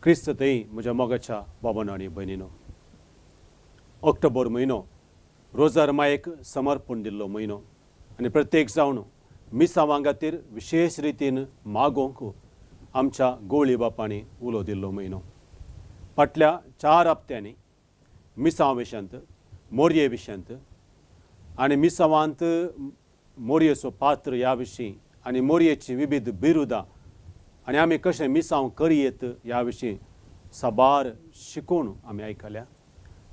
क्रिस्त थंय म्हज्या मोगाच्या बाबानो आनी भयणीनो, ऑक्टोबर म्हयनो रोजार मायेक समर्पण दिल्लो म्हयनो आनी प्रत्येक जावन मिसांवां खातीर विशेश रितीन मागोवंक आमच्या गोवळी बापांनी उलो दिल्लो म्हयनो. फाटल्या 4 हप्त्यांनी मिसांव विशयांत, मोरये विशयांत आनी मिसांवांत मोरयेचो पात्र ह्या विशीं आनी मोरयेची विविध बिरुदां आनी आमी कशें मिसांव करयेत ह्या विशीं साबार शिकोवन आमी आयकल्या.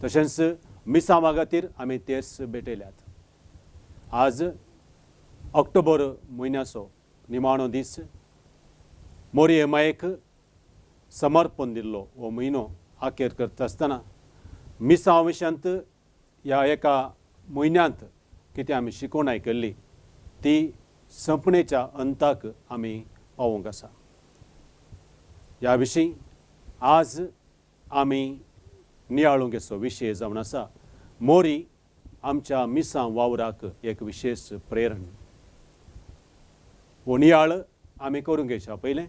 तशेंच मिसांवा खातीर आमी तेर्स भेटयल्यात. आज ऑक्टोबर म्हयन्याचो निमाणो दीस, मोरये मायेक समर्पण दिल्लो हो म्हयनो अखेर करता आसतना मिसांव विशयांत ह्या एका म्हयन्यांत कितें आमी शिकोवन आयकल्ली ती संपणेच्या अंताक आमी पावोवंक आसा. ह्या विशीं आज आमी नियाळूंक येचो विशय जावन आसा मोरी आमच्या मिसां वावराक एक विशेश प्रेरण. हो नियाळ आमी करूंक घेवच्या पयलें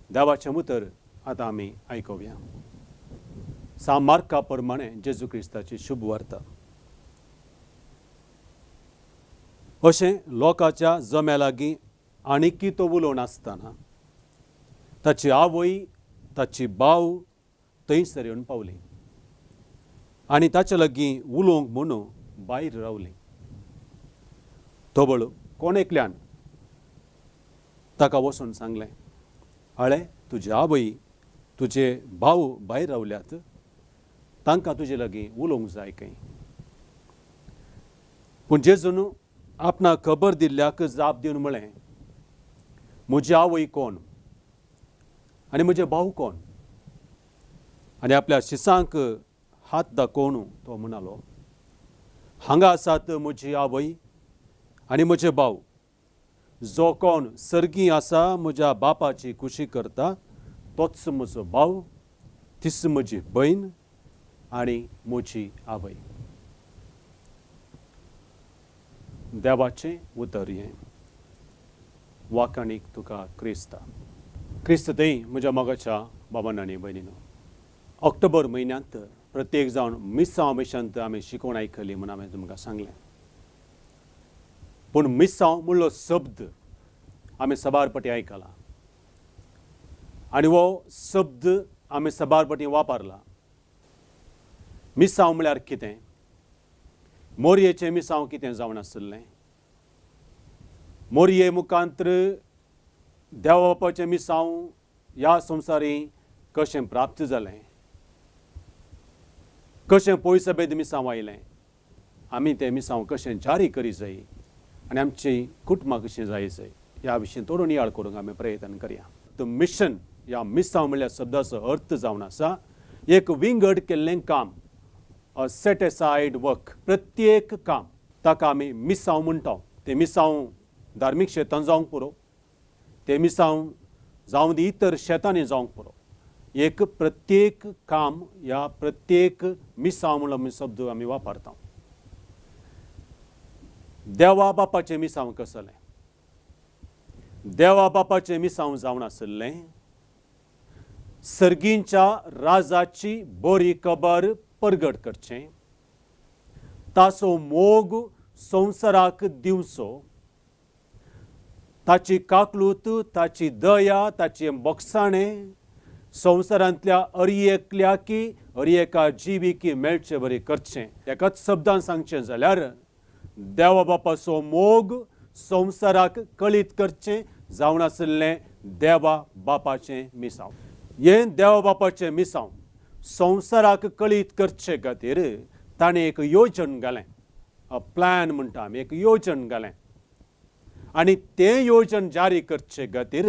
देवाचें उतर आतां आमी आयकुया. सा मार्का प्रमाणे जेजू क्रिस्ताची शुभ वार्ता. अशें लोकांच्या जम्या लागीं आनीकी तो उलोवन आसतना ताची आवय ताची भाव थंयसर येवन पावली आनी ताचे लागीं उलोवंक म्हणून भायर रावली. तबळ कोण एकल्यान ताका वचून सांगलें, आळे तुजी आवय तुजे भाव भायर रावल्यात, तांकां तुजे लागीं उलोवंक जाय खंय. पूण जेजून आपणाक खबर दिल्ल्याक जाप दिवन म्हळें, म्हजी आवय कोण आनी म्हजे भाव कोण? आनी आपल्या शिसांक हात दाखोवन तो म्हणालो, हांगा आसात म्हजी आवय आनी म्हजे भाव. जो कोण सर्गी आसा म्हज्या बापाची खुशी करता तोच म्हजो भाव, तीच म्हजी भयण आनी म्हजी आवय. देवाचें उतर हें. वाखाणीक तुका क्रिस्ता. क्रिस्त थंय म्हज्या मोगाच्या बाबान आनी भयणीनो, ऑक्टोबर म्हयन्यांत प्रत्येक जावन मिसांव विशयांत आमी शिकोवन आयकली म्हूण हांवें तुमकां सांगलें. पूण मिसांव म्हणलो शब्द आमी साबार पटी आयकला आनी हो शब्द आमी साबार पटी वापरला. मिसांव म्हळ्यार कितें? मोरयेचें मिसांव कितें जावन आशिल्लें? मोरये मुखांत्र देवा बापाचें मिसांव ह्या संवसारी कशें प्राप्त जालें? कशें पयसबेद मिसांव आयलें? आमी तें मिसांव कशें जारी करी जाय आनी आमची कुटुंबां कशीं जाय जाय ह्या विशीं थोडो नियाळ करूंक आमी प्रयत्न करया. The mission ह्या मिसांव म्हणल्यार शब्दाचो अर्थ जावन आसा एक विंगड केल्लें काम, अ सेट एसायड वर्क. प्रत्येक काम ताका आमी मिसांव म्हणटा. तें मिसांव धार्मीक शेतान जावंक पुरो, तें मिसांव जावं दी इतर शेतांनी जावंक पुरो, एक प्रत्येक काम ह्या प्रत्येक मिसांव म्हणलो आमी शब्द आमी वापरता. देवा बापाचें मिसांव कसलें? देवा बापाचें मिसांव जावन आशिल्लें सर्गींच्या राजाची बरी खबर परगट करचें, ताचो मोग संवसाराक दिवचो, ताची काकलूत, ताची दया, ताचें बोगसाणें संवसारांतल्या अरयेकल्याकी अरयेका जिविकी मेळचे बरी करचें. एकाच शब्दान सांगचें जाल्यार देवा बापाचो मोग संवसाराक कळीत करचें जावन आशिल्लें देवा बापाचें मिसांव. हें देवा बापाचें मिसांव संवसाराक कळीत करचे खातीर ताणें एक योजन घालें, अ प्लॅन म्हणटा आमी, एक योजन घालें आनी तें योजन जारी करचे खातीर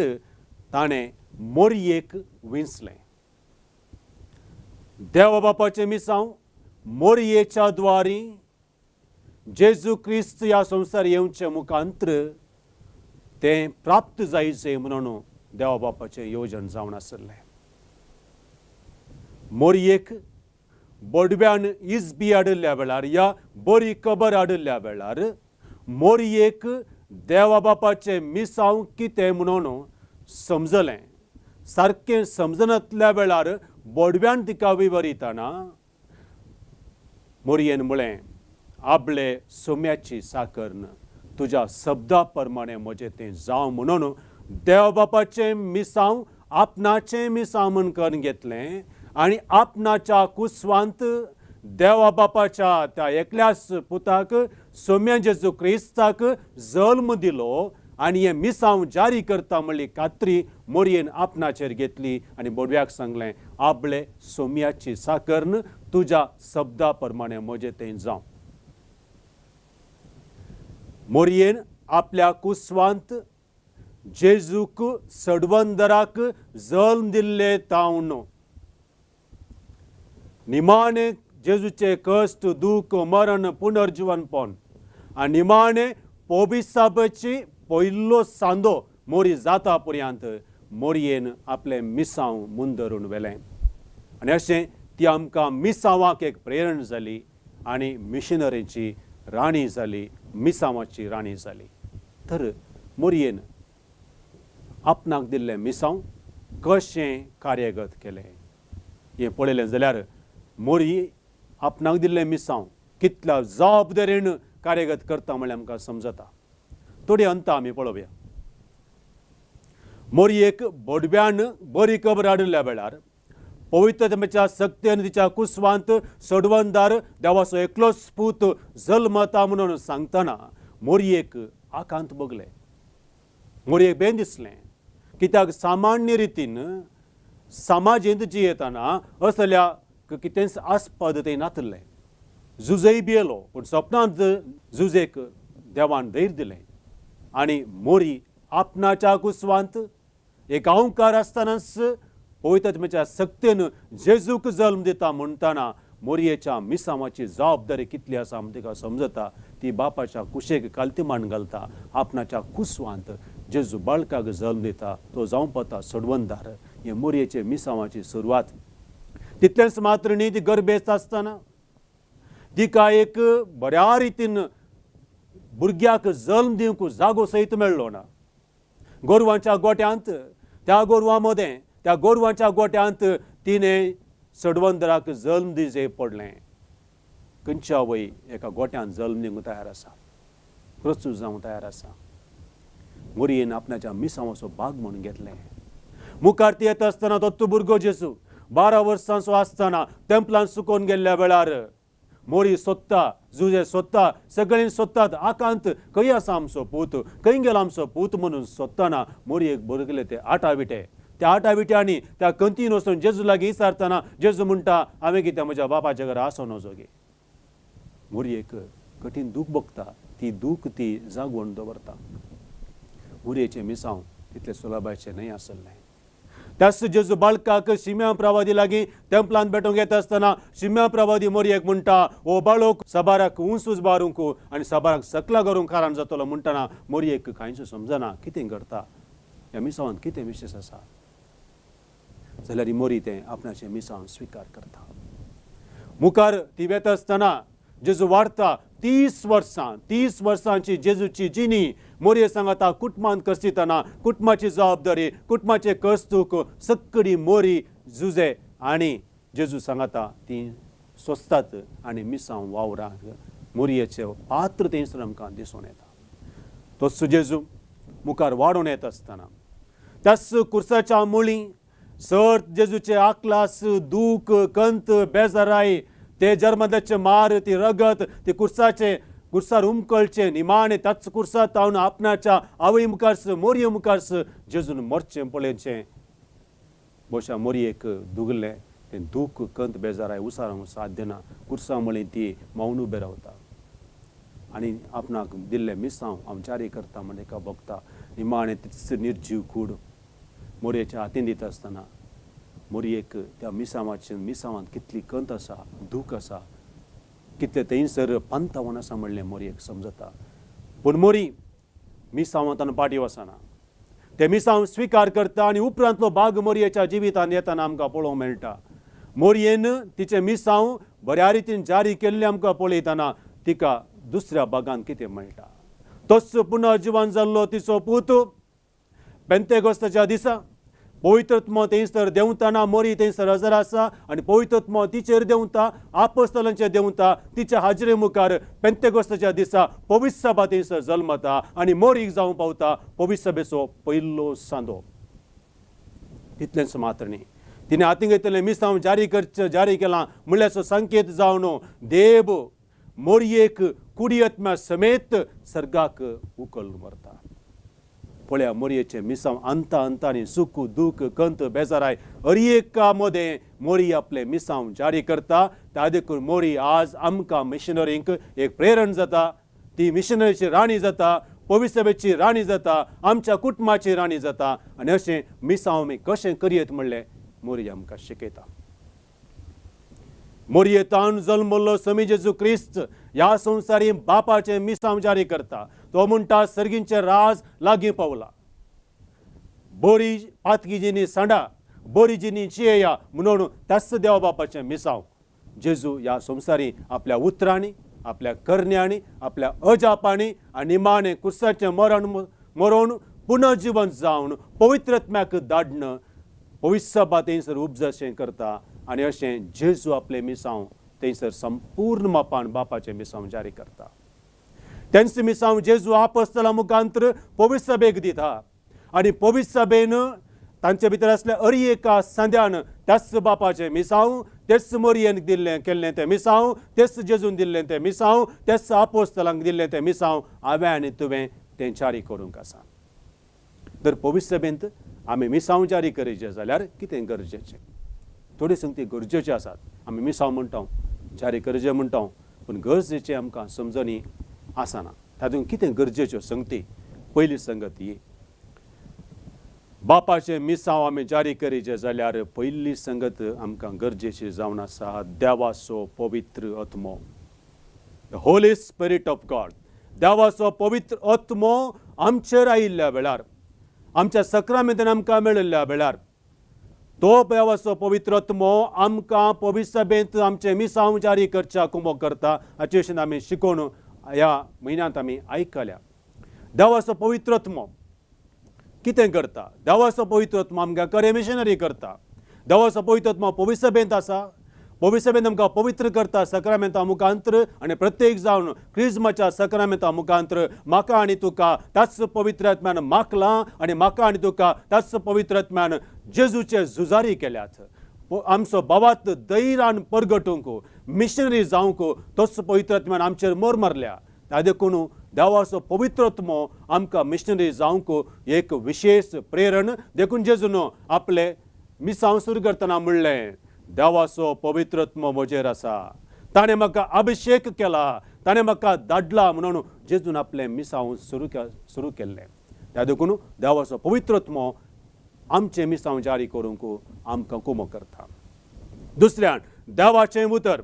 ताणें मोरयेक विंचलें. देवा बापाचें मिसांव मोरयेच्या द्वारी जेजू क्रिस्त ह्या संवसार येवचे मुखांत्र तें प्राप्त जायचें म्हणून देवा बापाचें योजन जावन आशिल्लें. मोरयेक बोडव्यान इजबी हाडिल्ल्या वेळार या बरी खबर हाडिल्ल्या वेळार मोरयेक देवा बापाचें मिसांव कितें म्हणून समजलें. सारकें समजनातल्या वेळार बोडव्यान तिका विवरितना मोरयेन म्हळें, आपले सोम्याची साकर्न तुज्या शब्दा प्रमाणे म्हजें तें जावं म्हणून देव बापाचें मिसांव आपणाचें मिसांव म्हूण करून घेतलें आनी आपणाच्या कुसवांत देवा बापाच्या त्या एकल्याच पुताक सोम्या जेजू क्रिस्ताक जल्म दिलो आनी हें मिसांव जारी करता म्हणली खात्री मोरयेन आपणाचेर घेतली आनी बोडव्याक सांगलें, आपले सोम्याची साकर्न तुज्या शब्दा प्रमाणे म्हजें तें जावं. मोरयेन आपल्या कुसवांत जेजूक सडवंदराक जल्म दिल्ले तावन निमाणे जेजूचे कश्ट, दूख, मरण, पुनर्जीवनपण आनी निमाणे पोबिसाबाची पयलो सांदो मोरी जाता पर्यंत मोरयेन आपलें मिसांव मुंदरून व्हेलें आनी अशें ती आमकां मिसांवाक एक प्रेरण जाली आनी मिशनरीची राणी जाली, मिसांवाची राणी जाली. तर मोरयेन आपणाक दिल्लें मिसांव कशें कार्यगत केलें हें पळयलें जाल्यार मोरी आपणाक दिल्लें मिसांव कितल्या जबाबदारेन कार्यगत करता म्हळ्यार आमकां समजता. थोडी अंता आमी पळोवया. मोरयेक बोडव्यान बरी खबर हाडिल्ल्या वेळार पवित्रतेच्या सक्तेन तिच्या कुसवांत सडवंदार देवाचो एकलोच पूत जल्मता म्हणून सांगतना मोरयेक आकांत भोगलें. मोरयेक बेन दिसलें, कित्याक सामान्य रितीन समाजेंत जियेतना असल्या कितेंच आस्पद तें नातलें. जुजय भियेलो, पूण सपनांत जुजेक देवान धैर्य दिलें आनी मोरी आपणाच्या कुसवांत एक गांवकार आसतनाच पवित्रत्म्याच्या सक्तेन जेजूक जल्म दिता म्हणटना मोरयेच्या मिसांवाची जबाबदारी कितली आसा म्हण तिका समजता. ती बापाच्या कुशेक कालतीमान घालता, आपणाच्या कुसवांत जेजू बाळकाक जल्म दिता, तो जावं पता सोडवंदार. हे मोरयेचे मिसांवाची सुरवात. तितलेंच मात्र न्ही, ती गर्भेस्त आसतना तिका एक बऱ्या रितीन भुरग्याक जल्म दिवंक जागो सयत मेळ्ळो ना. गोरवांच्या गोट्यांत, त्या गोरवां मदें, त्या गोरवांच्या गोट्यांत तिणें सडवंदराक जल्म दिवचें पडलें. खंयच्या वय एका गोट्यांत जल्म दिवंक तयार आसा, प्रस्तूत जावंक तयार आसा. मोरयेन आपणाच्या मिसांवाचो भाग म्हणून घेतलें. मुखार ती येता आसतना दत्तू भुरगो जेजू 12 वर्सांचो आसतना तेंपलान सुकोवन गेल्ल्या वेळार मोरी सोदता, जुजे सोदता, सगळीं सोदतात. आकांत खंय आसा आमचो पूत, खंय गेलो आमचो पूत म्हणून सोदतना मोरयेक बरगले ते आटाविटे. त्या आटाविट्यांनी त्या कंतीन वचून जेजू लागीं विचारतना जेजू म्हणटा, हांवें कितें म्हज्या बापाच्या घरा आसो नजो गे. मोरयेक कठीण दूख भोगता, ती दूख ती जागोवन दवरता. मोरयेचें मिसांव तितलें सुलभायचें न्हय आसलें. त्याच जेजू बाळकाक शिम्या प्रवादी लागीं तेंपलान भेटोवंक येता आसतना शिम्या प्रवादी मोरयेक म्हणटा, ओ बाळोक सबाराक उंसूच बारूंक आनी सबाराक सकला करूंक कारण जातलो म्हणटना मोरयेक कांयच समजना कितें करता, ह्या मिसांवांत कितें विशेश आसा. जाल्यार मोरी तें आपणाचें मिसांव स्विकार करता. मुखार ती वेता आसतना जेजू वाडता 30 वर्सां, 30 वर्सांची जेजूची जिणी मोरये सांगाता कुटुंबांत करसितना कुटुंबाची जबाबदारी, कुटुंबाचें कस्तूक सक्कडी मोरी जुजे आनी जेजू सांगाता ती सोंसतात आनी मिसांव वावराक मोरयेचें पात्र थंयसर आमकां दिसून येता. तोच जेजू मुखार वाडोवन येता आसतना त्याच कुर्साच्या मुळी सर जेजूचे आकलास, दूख, कंत, बेजाराय, ते जर्मदाचे मार, ती रगत, ती कुर्साचे कुर्सार उमकळचे निमाणे त्याच कुर्सार तावन आपणाच्या आवय मुखार मोरये मुखार जेजून मरचें पळयचें. बोशा मोरयेक दुगलें तें दूख, कंत, बेजाराय उसारूंक साध्य ना. कुर्सा मुळी ती मौन उबें रावता आनी आपणाक दिल्लें मिसांव हांव जारी करता म्हण एका भोगता. निमाणे तीच निर्जीव कूड मोरयेच्या हातीन दिता आसतना मोरयेक त्या मिसांवाचे मिसांवांत कितली कंत आसा, दूख आसा, कितले थंयसर पंथावन आसा म्हणलें मोरयेक समजता. पूण मोरी मिसांवांत पाटी वचना, ते मिसांव स्विकार करता आनी उपरांतलो भाग मोरयेच्या जिवितांत येतना आमकां पळोवंक मेळटा. मोरयेन तिचें मिसांव बऱ्या रितीन जारी केल्लें आमकां पळयतना तिका दुसऱ्या भागांत कितें मेळटा. तोच पुनर्जिवन जाल्लो तिचो पूत पेंतेगोस्ताच्या दिसा पवित्रत्म थंयसर देंवतना मोरी थंयसर हजर आसा आनी पवित्रत्म तिचेर देंवता, आपस्तलांचेर देंवता. तिच्या हाजरे मुखार पेंतेकोस्ताच्या दिसा पवित्र सभा थंयसर जल्मता आनी मोरीक जावंक पावता पवित्र सभेचो पयलो सांदो. तितलेंच मात्र न्ही, तिणें हातीं घेतलें मिसांव जारी करचें जारी केलां म्हणल्याचो संकेत जावन देव मोरयेक कुडियत्म्या समेत सर्गाक उखल व्हरता. पळया, मोरयेचें मिसांव अंता अंतानी सुख दूख कंत बेजाराय हर एका मदें मोरी आपलें मिसांव जारी करता. त्या देखून मोरी आज आमकां मिशनरींक एक प्रेरण जाता. ती मिशनरीची राणी जाता, पविसभेची राणी जाता, आमच्या कुटुंबाची राणी जाता. आनी अशें मिसांव आमी कशें करयेत म्हणलें मोरी आमकां शिकयता. मोरयेतान जल्मल्लो समी जेजू क्रिस्त ह्या संवसारी बापाचें मिसांव जारी करता. तो म्हणटा, सर्गींचें राज लागीं पावला, बरी पातकी जिनी सांडा, बरी जिनी चियेया म्हणून त्याच देवा बापाचें मिसांव जेजू ह्या संवसारी आपल्या उतरांनी, आपल्या करण्यांनी, आपल्या अजापांनी आनी निमाणें कुर्साचें मरण मरोवन पुनर्जिवन जावन पवित्रत्म्याक धाडण पवित्र सभा थंयसर उपजशें करता. आनी अशें जेजू आपलें मिसांव थंयसर संपूर्ण मापान बापाचें मिसांव जारी करता. तेंच मिसांव जेजू आपस्तला मुखांतर पवित्र सभेक दिता आनी पवित्र सभेन तांचे भितर आसल्या अरी एका सांद्यान त्याच बापाचें मिसांव, तेच मोरयेन दिल्लें केल्लें तें मिसांव, तेच जेजून दिल्लें तें मिसांव, तेच आपोस्तलांक दिल्लें तें मिसांव हांवें आनी तुवें तें जारी करूंक आसा. तर पवित्र सभेंत आमी मिसांव जारी करीचें जाल्यार कितें गरजेचें? थोडी संगती गरजेच्यो आसात. आमी मिसांव म्हणटा, जारी करचें म्हणटा, पूण गरजेचें आमकां समजणी आसना. तातूंत कितें गरजेच्यो संगती? पयली संगत ही, बापाचें मिसांव आमी जारी करीचें जाल्यार पयली संगत आमकां गरजेची जावन आसा देवाचो पवित्र आत्मो, the Holy Spirit of God. देवाचो पवित्र आत्मो आमचेर आयिल्ल्या वेळार, आमच्या सक्रामेंतान आमकां मेळिल्ल्या वेळार, तो देवाचो पवित्र आत्मो आमकां पवित्र सभेंत आमचें मिसांव जारी करच्या कुमोक करता. हाचे विशीं आमी शिकोवन ह्या म्हयन्यांत आमी आयकल्या. देवाचो पवित्र आत्मो कितें करता? देवाचो पवित्र आत्मो आमकां खरें मिशनरी करता. देवाचो पवित्र आत्मो पवित्र सभेंत आसा. पवित्र सभेंत आमकां पवित्र करता सक्रामेंता मुखांत्र आनी प्रत्येक जावन क्रिज्माच्या सक्रामेंता मुखांत्र म्हाका आनी तुका त्याच पवित्र आत्म्यान माखलां आनी म्हाका आनी तुका त्याच पवित्र आत्म्यान जेजूचे झुजारी केल्यात. आमचो भावात धैर्यान परगटूंक, मिशनरी जावंक तोच पवित्र आत्म्यान आमचेर मोर मारल्या. त्या देखून देवाचो पवित्र आत्मो आमकां मिशनरी जावंक एक विशेश प्रेरण. देखून जेजून आपले मिसांव सुरू करतना म्हणलें, देवाचो पवित्र आत्मो म्हजेर आसा, ताणें म्हाका अभिशेक केला, ताणें म्हाका धाडला म्हणून जेजून आपलें मिसांव सुरू केल्लें. त्या देखून देवाचो पवित्र आत्मो आमचें मिसांव जारी करूंक आमकां कुमो करता. दुसऱ्यान देवाचें उतर.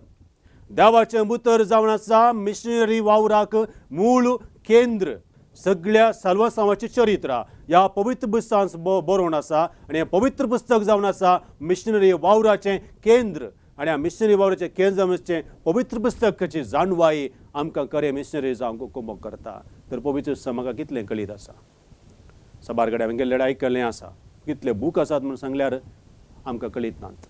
देवाचें उतर जावन आसा मिशनरी वावराक मूळ केंद्र. सगळ्या साल्वासांवाचें चरित्र ह्या पवित्र पुस्तकांत बरोवन आसा आनी हें पवित्र पुस्तक जावन आसा मिशनरी वावराचें केंद्र. आनी ह्या मिशनरी वावराचें केंद्र म्हणचें पवित्र पुस्तकाची जाणवाय आमकां खरें मिशनरी जावंक कुमक करता. तर पवित्र पुस्तक म्हाका कितलें कळीत आसा? साबार कडेन हांवें गेल्ले आयकल्लें आसा, कितले बूक आसात म्हूण सांगल्यार आमकां कळीत नात.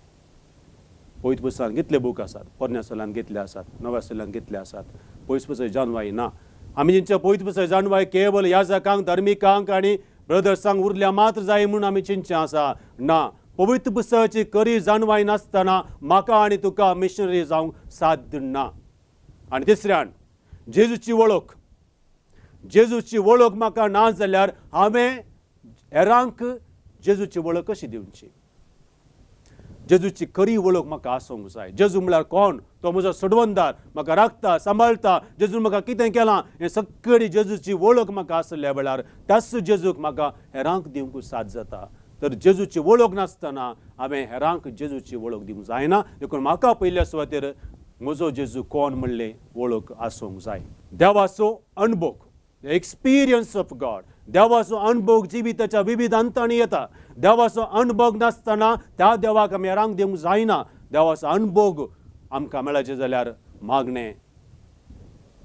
पवित्र पुस्तकांत कितले बूक आसात, पोरण्या सल्ल्यान कितले आसात, नव्या सल्ल्यान कितले आसात, पवित्र पुस्तक जाणवाय ना. आमी जेंच्या पवित्र पुस्तक जाणवाय केवल याजकांक, धर्मिकांक आनी ब्रदर्सांक उरल्या मात्र जाय म्हूण आमी चिंतचें आसा. ना, पवित्र पुस्तकाची खरी जाणवाय नासतना म्हाका आनी तुका मिशनरी जावंक साध्य ना. आनी तिसऱ्यान जेजूची वळख. जेजूची वळख म्हाका ना जाल्यार हांवें हेरांक जेजूची वळख कशी दिवची? जेजूची खरी वळख म्हाका आसूंक जाय. जेजू म्हळ्यार कोण? तो म्हजो सोडवणदार, म्हाका राखता, सांबाळटा. जेजून म्हाका कितें केलां हें सगळी जेजूची वळख म्हाका आसल्या वेळार त्याच जेजूक म्हाका हेरांक दिवंक साथ जाता. तर जेजूची वळख नासतना हांवें हेरांक जेजूची वळख दिवंक जायना. देखून म्हाका पयल्या सुवातेर म्हजो जेजू कोण म्हणलें वळख आसूंक जाय. देवाचो अणभव, एक्सपिरियन्स ऑफ गॉड. देवाचो अणभव जिविताच्या विविध अंतांनी येता. देवाचो अणभव नासतना त्या देवाक आमी हेरांक दिवंक जायना. देवाचो अणभव आमकां मेळचे जाल्यार मागणें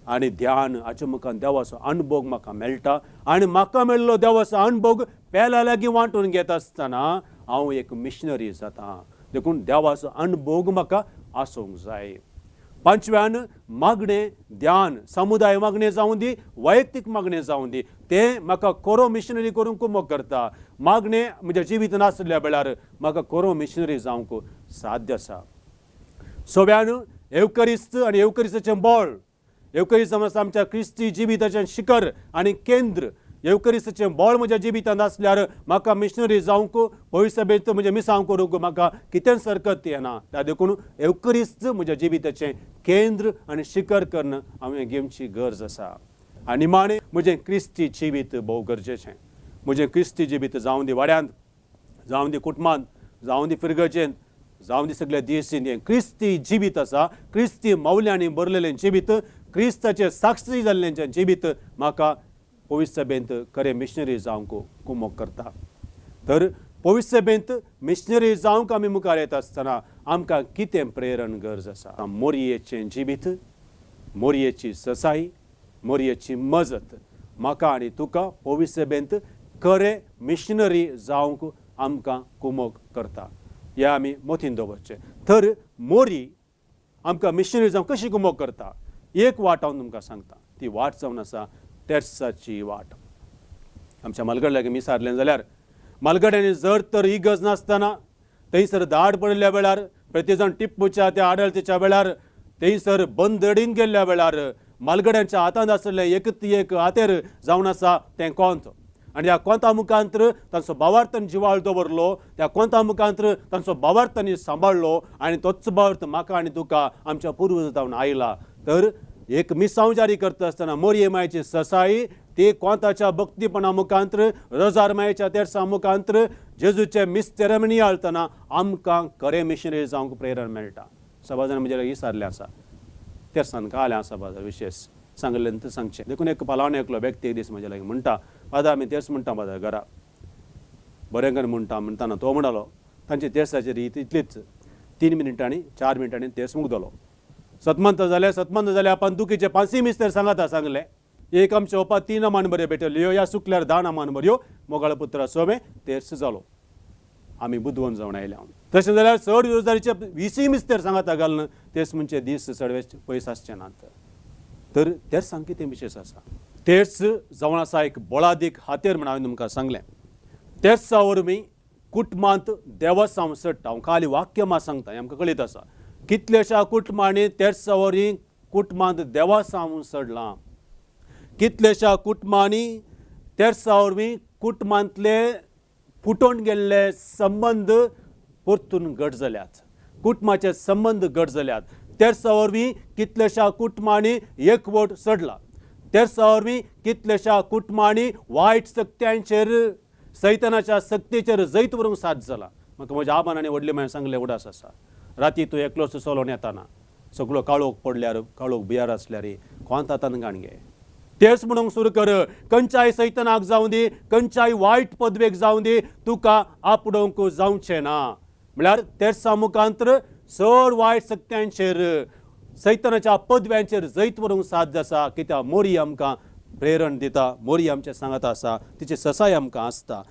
आनी ध्यान हाचे मुखार देवाचो अणभव म्हाका मेळटा आनी म्हाका मेळ्ळो देवाचो अणभव पेल्या लागीं वांटून घेत आसतना हांव एक मिशनरी जाता. देखून देवाचो अणभोग म्हाका आसूंक जाय. पांचव्यान मागणें ध्यान, समुदाय मागणें जावं दी, वैयक्तीक मागणें जावं दी, तें म्हाका खरो मिशनरी करूंक कुमक करता. मागणें म्हज्या जिवितांत आसल्या वेळार म्हाका खरो मिशनरी जावंक साध्य आसा. सव्यान एवकरिस्त आनी एवकरिस्ताचें बळ. एवकरिस्त आसा आमच्या क्रिस्ती जिविताचें शिखर आनी केंद्र. एवकरिस्ताचें बळ म्हज्या जिवितांत आसल्यार म्हाका मिशनरी जावंक, पवित्र म्हजें मिसांव करूंक म्हाका कितेंच हरकत येना. त्या देखून एवकरिस्त म्हज्या जिविताचें केंद्र आनी शिखर करून हांवें घेवची गरज आसा. आनी निमाणें म्हजें क्रिस्ती जिवीत भोव गरजेचें. म्हजें क्रिस्ती जिवीत जावं दी वाड्यांत, जावं दी कुटुंबांत, जावं दी फिरगजेंत, जावं दी सगल्या देशींत, हें क्रिस्ती जिवीत आसा. क्रिस्ती मौल्यांनी भरलेलें जिवीत, क्रिस्ताचें साक्षी जाल्लें जिवीत म्हाका पवित्र सभेंत खरें मिशनरी जावंक कुमोक करता. तर पवित्र सभेंत मिशनरी जावंक आमी मुखार येता आसतना आमकां कितें प्रेरण गरज आसा? मोरयेचें जिवीत, मोरयेची ससाई, मोरयेची मजत म्हाका आनी तुका पवित्र सभेंत खरें मिशनरी जावंक आमकां कुमोक करता. हें आमी मतीन दवरचें. तर मोरी आमकां मिशनरी जावंक कशी कुमोक करता? एक वाट हांव तुमकां सांगता, ती वाट जावन आसा तेर्साची वाट. आमच्या मालगड लागीं मिसारलें जाल्यार मालगड्यांनी जर तर इगर्ज नासतना थंयसर दाड पडिल्ल्या वेळार, प्रतिजण टिप्पूच्या त्या आडळतीच्या वेळार थंयसर बंदडीन गेल्ल्या वेळार मालगड्यांच्या हातांत आशिल्लें एक ती एक हातेर जावन आसा तें कोंत. आनी ह्या कोंता मुखांत्र तांचो भावार्थान जिवाळ दवरलो, त्या कोंता मुखांत्र तांचो भावार्थ तांणी सांबाळ्ळो आनी तोच भावार्थ म्हाका आनी तुका आमच्या पुर्वज जावन आयला. तर एक मिसांव जारी करता आसतना मोरये मायची ससाई ती कोंताच्या भक्तीपणा मुखांत्र, रोजार मायच्या तेर्सा मुखांत्र, जेजूचे मिस्तेर नियाळतना आमकां खरें मिशनरी जावंक प्रेरण मेळटा. सभाजान म्हजें विचारलें आसा, तेर्सान कालें आसा बाजार विशेश सांगलें तर सांगचें. देखून एक पालावणे एकलो व्यक्ती एक दीस म्हज्या लागीं म्हणटा, फादर आमी तेर्स म्हणटा फादर घरा बरें कर म्हणटा. म्हणटाना तो म्हणालो तांची तेर्साची रीत इतलीच, 3 मिनटांनी 4 मिनटांनी तेर्स मुगदलो. सतमंत जाले, सतमंत जाले आपण दुखीचे पांचशी मिस्तेर सांगाता सांगलें. एक आमच्या ओपा 3 अमान बऱ्यो भेटल्यो, ह्या सुकल्यार 10 अमान बऱ्यो, मोगाळ पुत्रा सोमे तेर्स जालो. आमी बुदवंत जावन आयल्या. तशें जाल्यार चड रोजगारीचे 20 मिस्तेर सांगाता घालून तेर्स म्हणचे दीस चडवे पयस आसचे नात. तर तेर्सांक कितें विशेश आसा? तेर्स जावन आसा एक बळादीक हातेर म्हण हांवें तुमकां सांगलें. तेर्सा वरवीं कुटुंबांत देवसांव चडटा. हांव खाली वाक्य मात सांगता, हें आमकां कळीत आसा. कितल्याश्या कुटुंबांनी तेर्सा वरवीं कुटुंबांत देवसांव चडलां. कितल्याश्या कुटुंबांनी तेर्सा वरवीं कुटुंबांतले फुटोवन गेल्ले संबंद परतून घट जाल्यात, कुटुंबाचे संबंद घट जाल्यात. तेर्सा वरवीं कितल्याश्या कुटुंबांनी एकवट चडला. तेर्सा वरवीं कितल्याश्या कुटुंबांनी वायट शक्त्यांचेर, सैतानाच्या शक्तीचेर जैत व्हरूंक साध्य जाला. म्हाका म्हज्या आबान आनी व्हडले मागीर सांगलें उडास आसा, राती तूं एकलोच चलोवन येताना सगळो काळोख पडल्यार, काळोख बियार आसल्यार कोंत हातान गाण घे, तेच म्हणूंक सुरू कर. खंयच्याय सैतानाक जावं दी, खंयच्याय वायट पदवेक जावं दी, तुका आपडोवंक जावचें ना. म्हळ्यार तेर्सा मुखांत्र चड वायट शक्त्यांचेर, सैतानाच्या पदव्यांचेर जैत व्हरूंक साध्य आसा. कित्याक मोरी आमकां प्रेरण दिता, मोरी आमच्या सांगात आसा, तिची ससाय आमकां आसता.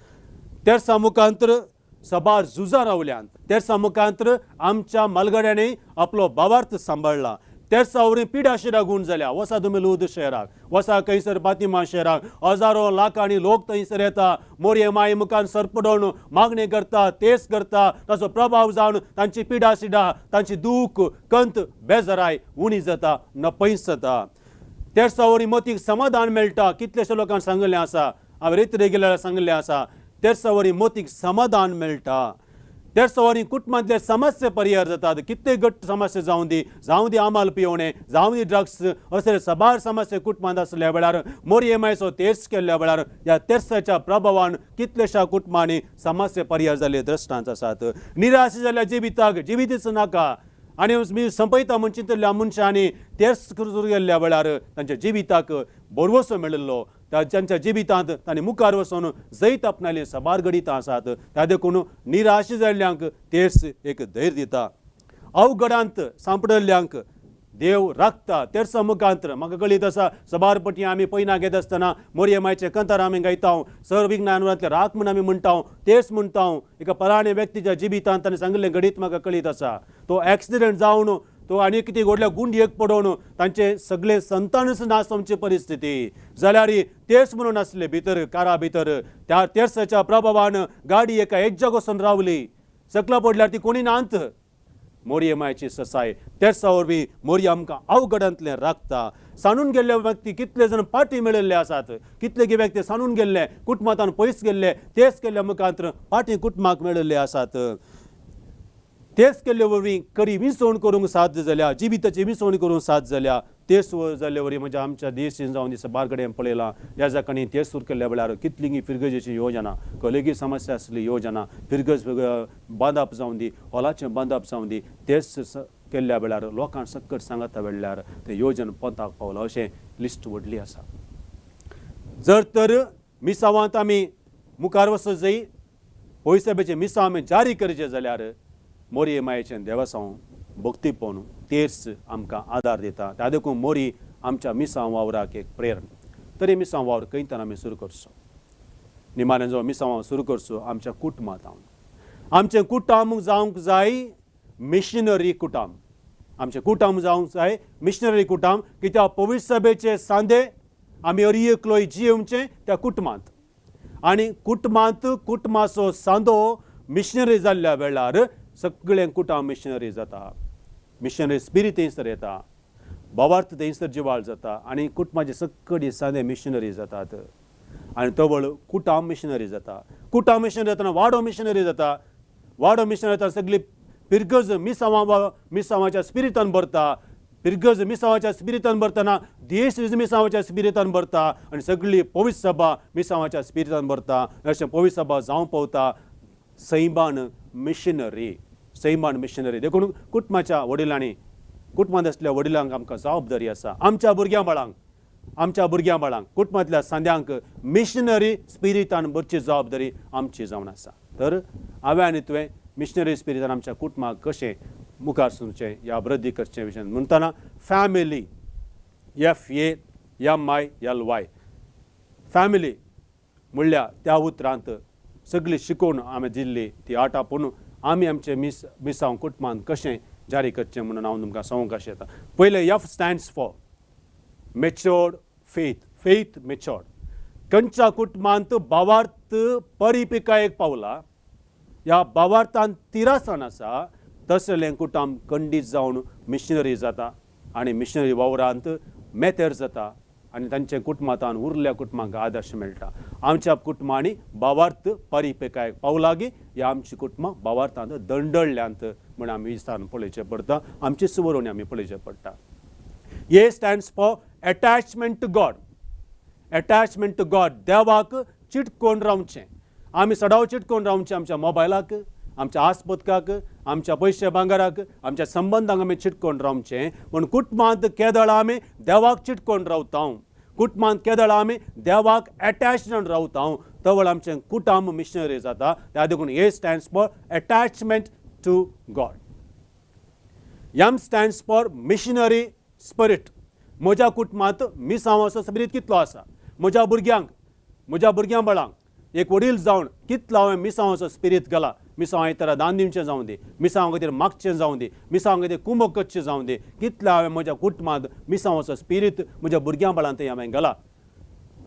तेर्सा मुखांत्र सबार झुजां रावल्यांत. तेर्सा मुखांत्र आमच्या मालगड्यांनी आपलो भावार्थ सांबाळ्ळा. तेर्सा वरवीं पिडा शिरा गूण जाल्या. वसा तुमी लूद शहराक, वसा खंयसर बातिमा शहराक, हजारो लाखांनी लोक थंयसर येता. मोरये माई मुखान सरपडोवन मागणी करता, तेज करता. ताचो प्रभाव जावन तांची पिडा सिडा, तांची दूख कंत बेजाराय उणी जाता, नपयस जाता. तेर्सा वरवीं मतीक समाधान मेळटा. कितलेशे लोकांक सांगिल्लें आसा, हांवें रेत गेल्यार सांगिल्लें आसा, तेर्सा वरवीं मतीक समाधान मेळटा. तेर्सा वरवीं कुटुंबांतले समस्या परिहार जातात. कितले घट्ट समस्या जावं दी, जावं दी आमाल पिवणे, जावं दी ड्रग्स, असले सबार समस्या कुटुंबांत आसल्या वेळार मोरये मायचो तेर्स केल्ल्या वेळार ह्या तेर्साच्या प्रभावान कितलेशा कुटुंबांनी समस्या परिहार जाल्ले दृश्टांत आसात. निराश जाल्ल्या जिविताक जिवितच नाका आनी मी संपयता म्हूण चिंतल्या मनशांनी तेर्स सुरू केल्ल्या वेळार तांच्या जिविताक भरवसो मेळिल्लो. तांच्या जिवितांत तांणी मुखार वचून जैत आपणाले सबार घडितां आसात. त्या देखून निराश जाल्ल्यांक तेर्स एक धैर्य दिता. अवघडांत सांपडल्ल्यांक देव राखता तेर्सा मुखांत्र. म्हाका कळीत आसा, सबार पटी आमी पयना घेत आसतना मोरये मायचे कंतार आमी गायता, सर विज्ञान राख म्हूण आमी म्हणटा, तेच म्हणटा. एका पराणे व्यक्तीच्या जिवितांत ताणें सांगिल्लें घडीत म्हाका कळीत आसा. तो एक्सिडंट जावन तो आनी कितें व्हडल्या गुंडयेक पडोवन तांचे सगळे संतानच नास आमची परिस्थिती जाल्यार तेर्स म्हणून आसले भितर कारा भितर. त्या तेर्साच्या प्रभावान गाडी एका एज्जाक वचून रावली. सकला पडल्यार ती कोणी नात. मोरये मायची ससाय तेर्सा वरवीं मोरये आमकां अवघडांतलें राखता. सांडून गेल्ले व्यक्ती कितले जाण पाटी मेळिल्ले आसात. कितले व्यक्ती सांडून गेल्ले, कुटुंबांत पयस गेल्ले, तेच केल्ल्या मुखांत पाटी कुटुंबाक मेळिल्ले आसात. तेच केल्ले वरवीं खरी विसवण करूंक साध्य जाल्या, जिविताची विसवण करूंक साध्य जाल्या. तेच जाल्ले वरवीं म्हणजे आमच्या देश जावन दिसा बार कडेन पळयलां, ह्या जाकांनी तेच सुरू केल्ल्या वेळार कितली फिरगजेची योजना, कलेगी समस्या आसली योजना, फिरगज बांदप जावन दी, हॉलाचें बांदप जावन दी, तेच केल्ल्या वेळार लोकांक सक्कट सांगता वेळार तें योजन पोंताक पावलां. अशें लिस्ट व्हडली आसा. जर तर मिसावांत आमी मुखार वचत जाय, पयसभेचें मिसांव आमी जारी करचें जाल्यार मोरये मायेचें देवसांव भक्तीपण तेर्स आमकां आदार दिता. त्या देखून मोरी आमच्या मिसांव वावराक एक प्रेरण. तरी मिसांव वावर खंयतान आमी सुरू करचो? निमाणें जो मिसांव वावर सुरू करचो आमच्या कुटुंबांत. आमचें कुटुंब जावंक जाय मिशनरी कुटुंब. आमचें कुटुंब जावंक जाय मिशनरी कुटुंब, कित्याक पवित्र सभेचे सांदे आमी अरी एकलोय जियेवचें त्या कुटुंबांत. आनी कुटुंबांत कुटुंबाचो सांदो मिशनरी जाल्ल्या वेळार सगळें कुटुंब मिशनरी जाता. मिशनरी स्पिरीट थंयसर येता, भावार्थ थंयसर जिवाळ जाता आनी कुटुंबाचे सगळी सांदे मिशनरी जातात आनी तवळ कुटुंब मिशनरी जाता. कुटुंब मिशनरी जातना वाडो मिशनरी जाता. वाडो मिशनरी जाता, सगळी पिरगज मिसांवा मिसांवाच्या स्पिरितान भरता. पिरगज मिसांवाच्या स्पिरितान भरतना देश मिसांवाच्या स्पिरितान भरता आनी सगळी पवित्र सभा मिसांवाच्या स्पिरितान भरता. अशें पवित्र सभा जावंक पावता सैमान मिशनरी, सैमान मिशनरी. देखून कुटुंबाच्या वडिलांनी, कुटुंबांत आसल्या वडिलांक आमकां जबाबदारी आसा आमच्या भुरग्यां बाळांक, आमच्या भुरग्यां बाळांक, कुटुंबांतल्या सांद्यांक मिशनरी स्पिरितान भरची जबाबदारी आमची जावन आसा. तर हांवें आनी तुवें मिशनरी स्पिरितान आमच्या कुटुंबाक कशें मुखार सरचें या वृद्धी करचें विशय म्हणटना family, FAMILY, family म्हणल्यार त्या उतरांत सगळी शिकोवन आमी दिल्ली ती आठ आपूण आमी आमचे मिसांव कुटुंबान कशें जारी करचें म्हणून हांव तुमकां सांगूंक अशें येता. पयलें F stands for matured faith, faith matured. खंयच्या कुटुंबांत भावार्थ परिपिकायेक पावला, ह्या भावार्थान तिरासन आसा, तसलें कुटुंब खंडीत जावन मिशनरी जाता आनी मिशनरी वावरांत मेतेर जाता आनी तांच्या कुटुंबांत उरल्या कुटुंबांक आदर्श मेळटा. आमच्या कुटुंबांनी भावार्थ परिपेकायक पावलागी ह्या आमची कुटुंबां भावार्थांत दंडळल्यांत म्हण आमी विस्तारून पळोवचें पडटा. आमची सुवरोणी आमी पळोवचें पडटा. A stands for attachment to God, attachment to God. देवाक चिटकोवन रावचें. आमी सदांच चिटकोवन रावचें आमच्या मोबायलाक, आमच्या आस्पतकाक, आमच्या पयशे भांगराक, आमच्या संबंदांक आमी चिटकोवन रावचें. पूण कुटुंबांत केदळ आमी देवाक चिटकोवन रावता, कुटुंबांत केदळ आमी देवाक एटॅच जावन रावता, तवळ आमचें कुटुंब मिशनरी जाता. त्या देखून A stands for attachment to God. M stands for missionary spirit. म्हज्या कुटुंबांत मिसांवाचो स्पिरीट कितलो आसा? म्हज्या भुरग्यांक, म्हज्या भुरग्यां बाळांक एक वडील जावन कितलो हांवें मिसांवाचो स्पिरीत घाला? मिसांव आयतारा दान दिवचें जावं दी, मिसांव खातीर मागचें जावं दी, मिसांव खातीर कुमक करचें जावं दी, कितलो हांवें म्हज्या कुटुंबांत मिसांवाचो स्पिरीत म्हज्या भुरग्यां बाळांत हांवें घाला?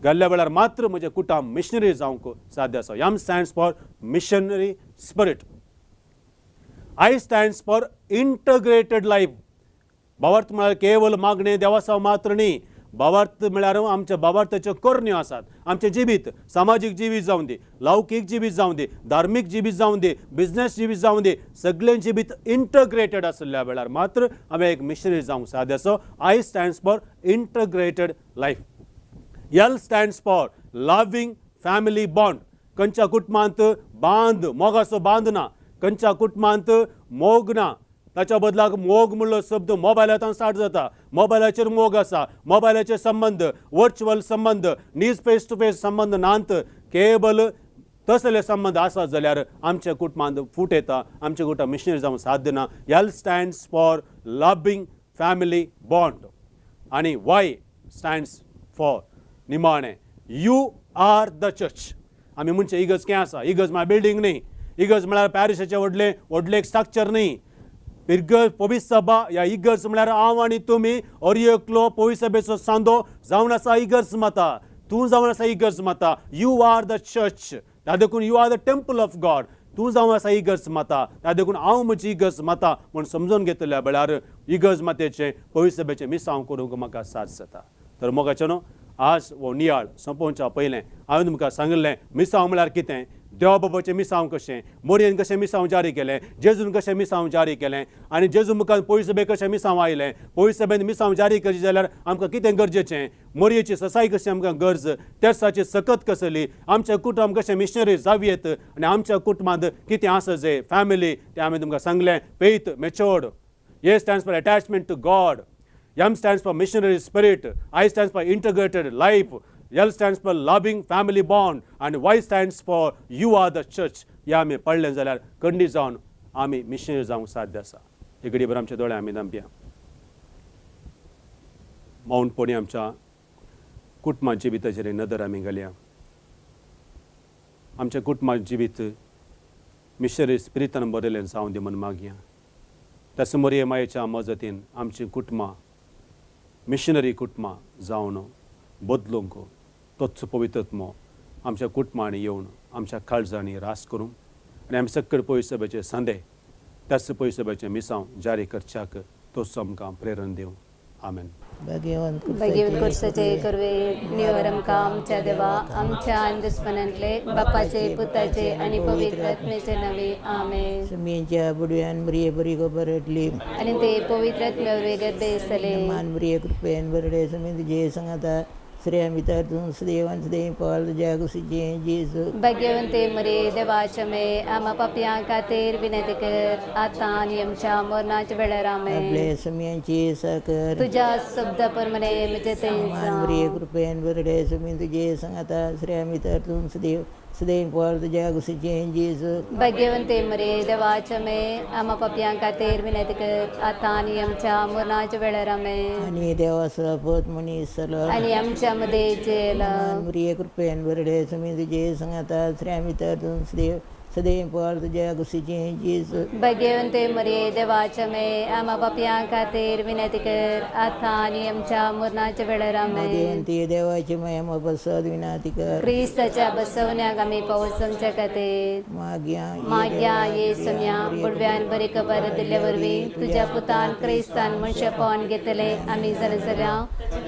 घाल्ल्या वेळार मात्र म्हजें कुटुंब मिशनरी जावंक साध्य आसा. M stands for missionary spirit. I stands for integrated life. भावार्थ म्हळ्यार केवल मागणें देवासांव मात्र न्ही. भावार्थ म्हळ्यार आमच्या भावार्थाच्यो करण्यो आसात. आमचें जिवीत सामाजीक जिवीत जावं दी, लौकीक जिवीत जावं दी, धार्मीक जिवीत जावं दी, बिजनेस जिवीत जावं दी, सगळें जिवीत इंटग्रेटेड आशिल्ल्या वेळार मात्र हांवें एक मिशनरी जावंक साध्य आसा. I stands for integrated life. L stands for loving family bond. खंयच्या कुटुंबांत बांद, मोगाचो बांद ना, खंयच्या कुटुंबांत मोग ना, ताच्या बदलाक मोग म्हणलो शब्द मोबायलांत स्टार्ट जाता. मोबायलाचेर मोग आसा, मोबायलाचेर संबंद, वर्च्युअल संबंद, नीज फेस टू फेस संबंद नात, केवल तसले संबंद आसात जाल्यार आमच्या कुटुंबांत फूट येता. आमच्या कुटुंब मिशनरी जावंक साध्य ना. L stands for loving family bond आनी वाय स्टँड्स फॉर निमाणें you are the church. आमी म्हणचें इगर्ज कितें आसा? इगर्ज म्हळ्यार बिल्डींग न्ही, इगर्ज म्हळ्यार पॅरिशाचें व्हडलें व्हडलें एक स्ट्रक्चर न्ही. इगर्ज पवित्र सभा ह्या इगर्ज म्हळ्यार हांव आनी तुमी हर एकलो पवित्र सभेचो सांदो जावन आसा इगर्ज माता, तूं जावन आसा इगर्ज माता. You are the church. त्या देखून you are the temple of God. तूं जावन आसा इगर्ज माता. त्या देखून हांव म्हजी इगर्ज माता म्हूण समजून घेतल्या वेळार इगर्ज मातेचें पवित्र सभेचें मिसांव करूंक म्हाका साथ जाता. तर मोगाचें न्हू, आज हो नियाळ सोंपोवच्या पयलें हांवें तुमकां सांगिल्लें मिसांव म्हळ्यार कितें, देवा बाबाचें मिसांव कशें, मोरयेन कशें मिसांव जारी केलें, जेजून कशें मिसांव जारी केलें आनी जेजू मुखार पवित्र सभेक कशें मिसांव आयलें. पवित्र सभेन मिसांव जारी करचें जाल्यार आमकां कितें गरजेचें, मोरयेची ससाय कशी आमकां गरज, तेर्साची सकत कसली, आमच्या कुटुंब कशें मिशनरी जावयेत आनी आमच्या कुटुंबांत कितें आसा जें फॅमिली तें हांवें तुमकां सांगलें. Faith matured, A stands for attachment to God, M stands for missionary spirit, I stands for integrated life, L stands for loving family bond आनी Y stands for you are the church. ह्या आमी पडलें जाल्यार खंडीत जावन आमी missionary जावंक साध्य आसा. एक घडये आमचे दोळे आमी धांपया. मौनपणी आमच्या कुटुंबा जिविताचेर नदर आमी घालया. आमच्या कुटुंबा जिवीत मिशनरी स्पिरितान बरयलें जावं दी म्हूण मागया. त्याच मरिये मायेच्या मजतीन आमचीं कुटुंबां मिशनरी कुटुंबां जावन बदलूंक तोच पवित्रत्मो आमच्या कुटुंबांनी येवन आमच्या काळजांनी रास करूं आनी आमी सकळ पवित्र सभेचे सांदे त्याच पवित्र सभेचें मिसांव जारी करच्याक तोच आमकां प्रेरण दिवं. आमेन. भगवंत भगवंत कुर्साचे करवे निवर आमकां आमच्या देवा आमच्या आनी दुस्मनांतले बापाचे पुताचे आनी पवित्र आत्म्याचे नावे. आमेन. सुमीच्या बुडव्यान मरिये बरी खबर हाडली. आनी ते पवित्र आत्म्यावर गर्भे आसले. मान मरिये कृपेन बरडे सुमी तुजे संगता स्त्रियां भितर तूं सदैवान सदैव पावल तुज्या कुशीचें जेजू. भाग्यवंते मरे देवाच्या मे आमा पापयां खातीर विनंती कर आतां आनी आमच्या मरणाच्या वेळार. आमेन. आपले सुम्यांची साकर तुज्या शब्दा प्रमाणे म्हजे मान मरिये थंय कृपेन बरडे सुमी तुजे संगता स्त्रियां भितर तूं सदैव सदैव पावल तुज्या कुशीचें जेजू. भाग्यवंते मरे देवाच्या मे आमा पापयां खातीर विनंती कर आतां आनी आमच्या मरणाच्या वेळार. आमेन. आनी देवाचो पूत मनीस जालो. आनी आमच्या मध्ये जेल मान मरिये कृपेन बरडे सुमी तुजे संगता स्त्रियां भितर तूं सदैव सदैव पावल तुज्या कुशीचें जेजू. भाग्यवंते मरे देवाच्या मे आमा पापयां खातीर विनंती कर आतां आनी आमच्या मरणाच्या वेळार. आमेन. देवंती देवाची माया बसत विनाती कर. क्रिस्ताच्या बसवण्याक आमी पावस आमच्या खातीर. माग्या माग्या ये सम्या बुडव्यान बरी खबर दिल्ले वरवीं तुज्या पुतान क्रिस्तान मनशापण घेतले आमी जाणा जाल्या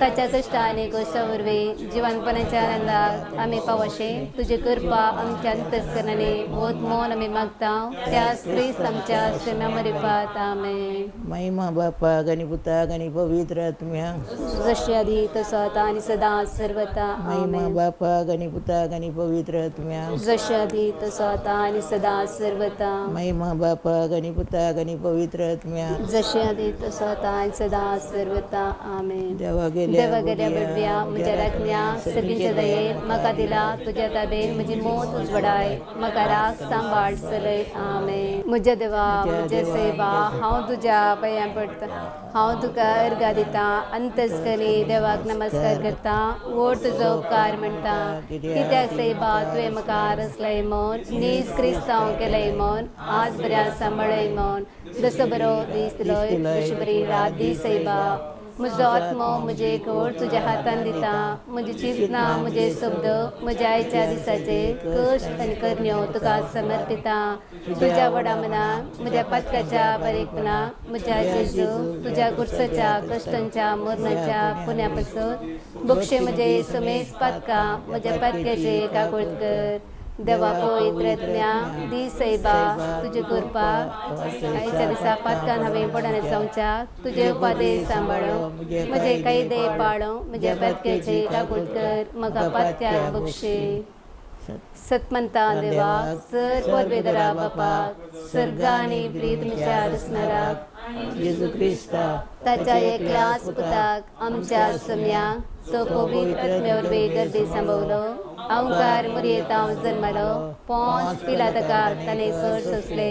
ताच्या कश्टा आनी गोश्टा वरवीं जिवनपणाच्या आनंदाक आमी पावशे तुजी कृपा आमच्या अंतस्करणांनी भोवत मोन आमी मागता त्याच क्रिस्त आमच्या सम्या मरिपात. आमेन. महिमा बापाक आनी पुताक आनी पवित्र आत्म्याक. जशी आदी तसो आतां आनी सदां सर्वता. महिमा आमेन. बापाक आनी पुताक आनी पवित्र आत्म्याक. जशी आदी तसो आतां आनी सदां सर्वता. महिमा बापाक आनी पुताक आनी पवित्र आत्म्याक. जशी आदी तसो आतां आनी सदां सर्वता. आमेन. देवा गेल्या देवा गेल्या बडव्या म्हज्या राज्ञा सगळींच्या दयेन म्हाका दिला तुज्या ताबेन म्हजी मोत उजवडाय म्हाका राग सांबाळ चलय. आमेन. म्हज्या देवा म्हज्या सेवा हांव तुज्या पांयां पडटा, हांव तुका अर्घा दिता, अंतस्करी देवाक नमस्कार करता, व्हड तुजो उपकार म्हणटा. कित्याक सेवा तुवें म्हाका रचलय म्हूण नीज क्रिस्तांव केलय म्हूण आज बऱ्या सांबाळय म्हूण जसो बरो दीस दिलोय तशी बरी रात दीस सैबा. म्हजो आत्मो म्हजे घोड तुज्या हातान दिता, म्हजी चिंतना म्हजे शब्द म्हज्या आयच्या दिसाचे कश्ट आनी करण्यो तुका समर्पिता. तुज्या व्हडा मनाक म्हज्या पातकाच्या बारीकपणाक म्हज्या जेजू तुज्या गुरसाच्या कश्टांच्या मरणाच्या पुण्या पासून बक्षे म्हजे समेस पातकां म्हज्या पातक्याचे काकूळट कर. देवा पवित्रज्ञा दी सैबा तुजे कृपा आयच्या दिसा पातकान हांवें पडन जावच्या तुजे उपादे सांबाळो म्हजे कायदे पाळो म्हज्या पातक्याचे काकूट कर म्हाका पातक्याक बक्षे. सतमंता देवा सर पदवेदरा बापाक सर्ग आनी प्रीतमीच्या रसनराक जेजू क्रिस्ता ताच्या एकल्याच पुताक आमच्या सम्याक तो पवित्र आत्म्या वरवीं गर्दी सांबवलो अवकार मुरयेतांव जन्मलो पोंस पिला ताका ताणें कर सोंसले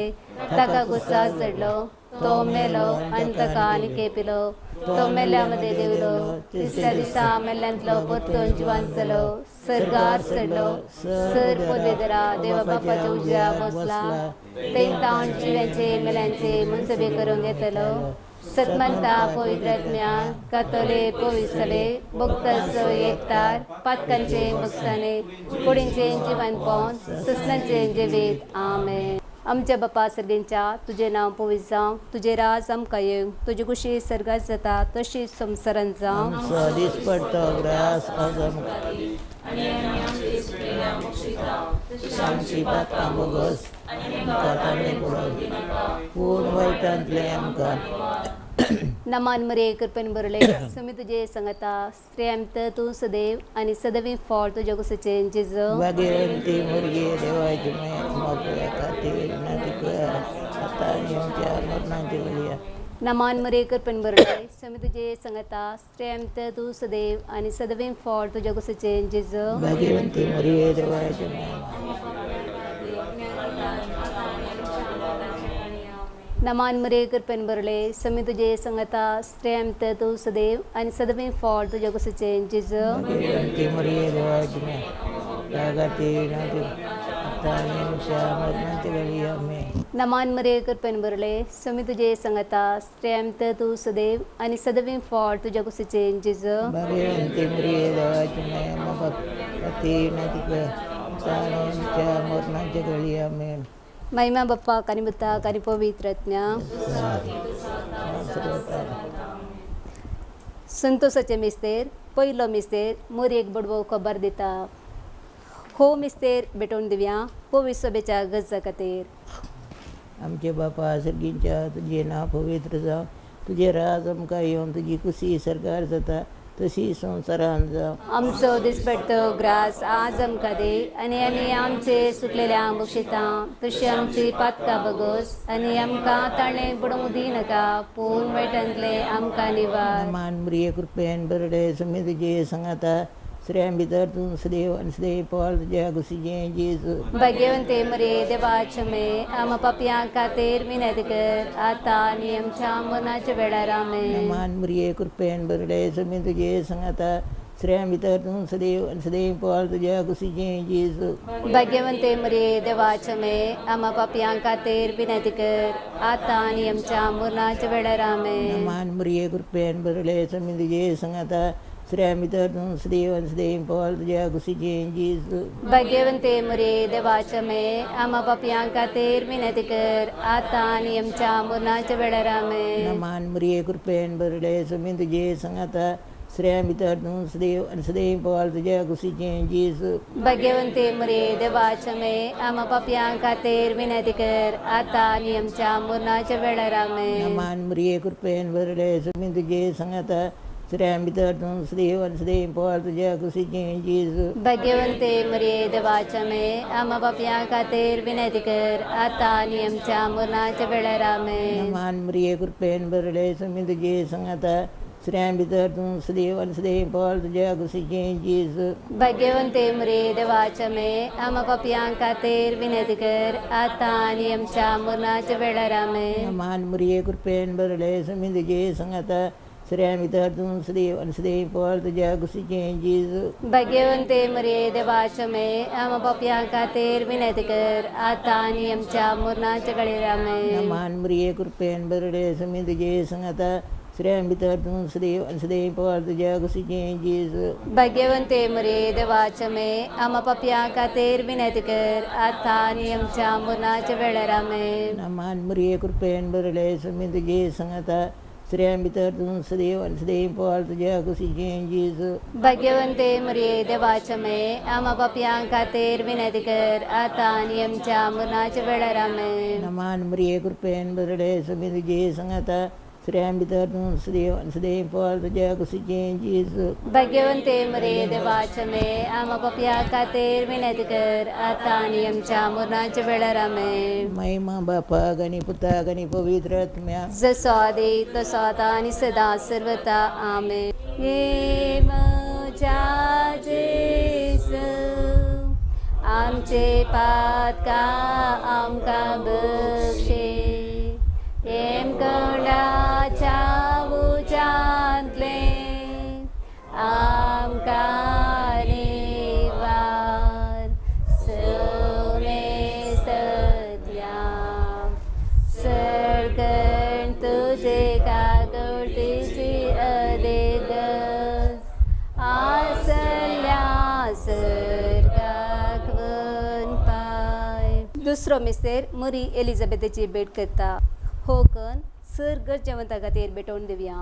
ताका गुस्सा चडलो तो मेलो आनी ताका आनी केपिलो, तो मेल्या मदें देवलो, तिसऱ्या दिसा मेल्यांतलो परतून जिवान जालो, सर्गार चडलो, सर पदवेदरा देवा बापाच्या उजव्या बसला, थंय तावन जिव्यांचे मेल्यांचे मनसबे करूंक येतलो. सतमंता पवित्र आत्म्या कातोले पविसले भक्ताचो एकतार पातकांचे बक्षाने कुडींचे जिवनपण ससनांचे जिवीत. आमेन. आमच्या बापा सर्गेंच्या तुजें नांव पवित्र जावं, तुजें राज आमकां येवं, तुजी खुशी सर्गात जाता तशी संवसारांत जावं. आमचो दिसपडतो ग्रास आज आमकां आमची पातकां बोगस आमकां तांणी पडोवं पूण वायटांतलें आमकां. नमान मरे कृपेन भरले सुमी तुजे संगता, स्त्रियांत तूं सदैव आनी सदैव फळ तुज्या कुशीचें जेजू. भाग्यवंती मुरगी देवाची माय खातीर विनंती कर आतां आनी आमच्या मरणाच्या वेळी. नमान मरे कृपेन भरले सुमी तुजे संगता, स्त्रियांत तूं सदैव आनी सदैव फळ तुज्या कुशीचें जेजू. भाग्यवंती मुरगी देवाची माय. नमान मरे कृपेन भरले समी तुजे संगता, स्त्रियांत तूं सदैव आनी सदैव फळ तुज्या कुशीचें जेजू. भाग्यवंती मुरगी देवाची माय खातीर विनंती आतां आनी आमच्या मरणाच्या वेळी. आमेन. नमान मरे कृपेन भरले समी तुजे संगता, स्त्रियांत तूं सदैव आनी सदैव फळ तुज्या कुशीचें जेजू. भाग्यवंती मुरगी देवाची माय खातीर विनंती कर आतां आनी आमच्या मरणाच्या वेळी. आमेन. महिमा बाप्पा आनी पुताक आनी पवित्र आत्म्या. संतोषाचे मिस्तेर पयलो मिस्तेर मोरयेक बडवो खबर दिता. हो मिस्तेर भेटोवन दिवया पवित्र सभेच्या गरजा खातीर. आमचे बापा सर्गींच्या तुजें नांव पवित्र जावं, तुजें राज आमकां येवन, तुजी कुशी सरकार जाता तशी संवसारांत जावं. आमचो दिसपट्टो ग्रास आज आमकां दी आनी आमी आमचे सुकलेल्या बक्षिता तशी आमची पातकां बगोस आनी आमकां ताणें बुडोवंक दिनाका पूण वायटांतले आमकां निवार. मान मुरये कृपेन बरडे सुमी तुजे संगाता, स्त्रियां भितर तूं सदैव आनी सदैव फळ तुज्या कुशीचें जेजू. भाग्यवंते मरे देवाचे मे आमा पापयां खातीर विनंती कर आतां आनी आमच्या मरणाच्या वेळार. आमेन. मान मुरये कृपेन बरडे सुमी तुजे संगाता, स्त्रियां भितर तूं सदैव आनी सदैव फळ तुज्या कुशीचें जेजू. भाग्यवंते मरे देवाचे मे आमा पापयां खातीर विनंती कर आतां आनी आमच्या मरणाच्या वेळार. आमेन. मान मुरये कृपेन बरडे सुमी तुजे संगाता, स्त्रियां भितर तूं सदैव आनी सदैव फळ तुज्या कुशीचें जेजू. भाग्यवंते मरे देवाचे मे आमा पापयां खातीर विनंती कर आतां आनी आमच्या मरणाच्या वेळार. आमेन. मान मुरये कृपेन बरडे सुमी तुजे संगाता, स्त्रियां भितर तूं सदैव आनी सदैव फळ तुज्या कुशीचें जेजू. भाग्यवंते मरे देवाचे मे आमा पापयां खातीर विनंती कर आतां आनी आमच्या मरणाच्या वेळार. आमेन. मान मुरये कृपेन बरडे सुमी तुजे संगाता, स्त्रियां भितर तूं सदैव आनी सदैव फळ तुज्या कुशीचें जेजू. भाग्यवंते मरे देवाचे मे आमा पापयां खातीर विनंती कर आतां आनी आमच्या मरणाच्या वेळार. आमेन. मान मुरये कृपेन बरडे सुमी तुजे संगाता, स्त्रियां भितर तूं सदैव आनी सदैव फळ तुज्या कुशीचें जेजू. भाग्यवंते मरे देवाचे मे आमा पापयां खातीर विनंती कर आतां आनी आमच्या मरणाच्या वेळार. आमेन. मान मुरये कृपेन बरडे सुमी तुजे संगाता, स्त्रियां भितर तूं सदैव आनी सदैव फळ तुज्या कुशीचें जेजू. भाग्यवंते मरे देवाचे मे आमा पापयां खातीर विनंती कर आतां आनी आमच्या मरणाच्या वेळार. आमेन. मान मुरये कृपेन बरडे सुमी तुजे संगाता, स्त्रियां भितर तूं सदैव आनी सदैव फळ तुज्या कुशीचें जेजू. भाग्यवंते मरे देवाचे मे आमा पापयां खातीर विनंती कर आतां आनी आमच्या मरणाच्या वेळार. आमेन. मान मुरये कृपेन बरडे सुमी तुजे संगाता, स्त्रियां भितर तूं सदैव आनी सदैव फळ तुज्या कुशीचें जेजू. भाग्यवंते मरे देवाचे मे आमा पापयां खातीर विनंती कर आतां आनी आमच्या मरणाच्या वेळार. आमेन. मान मुरये कृपेन बरडे सुमी तुजे संगाता, स्त्रियां भितर तूं सदैव आनी सदैव फळ तुज्या कुशीचें जेजू. भाग्यवंते मरे देवाचे मे आमा पापयां खातीर विनंती कर आतां आनी आमच्या मरणाच्या वेळार. आमेन. महिमा बापाक आनी पुताक आनी पवित्र आत्म्याक. जसो आदी तसो आतां आनी सदां सर्वता. आमेन. ये म्हज्या जेजू आमचे पातकां आमकां बक्षे. आमकां दुसरो मिस्तेर मरी एलिझाबेथाची भेट करता. हो कन सर गरजेवंता खातीर भेटोवन दिवया.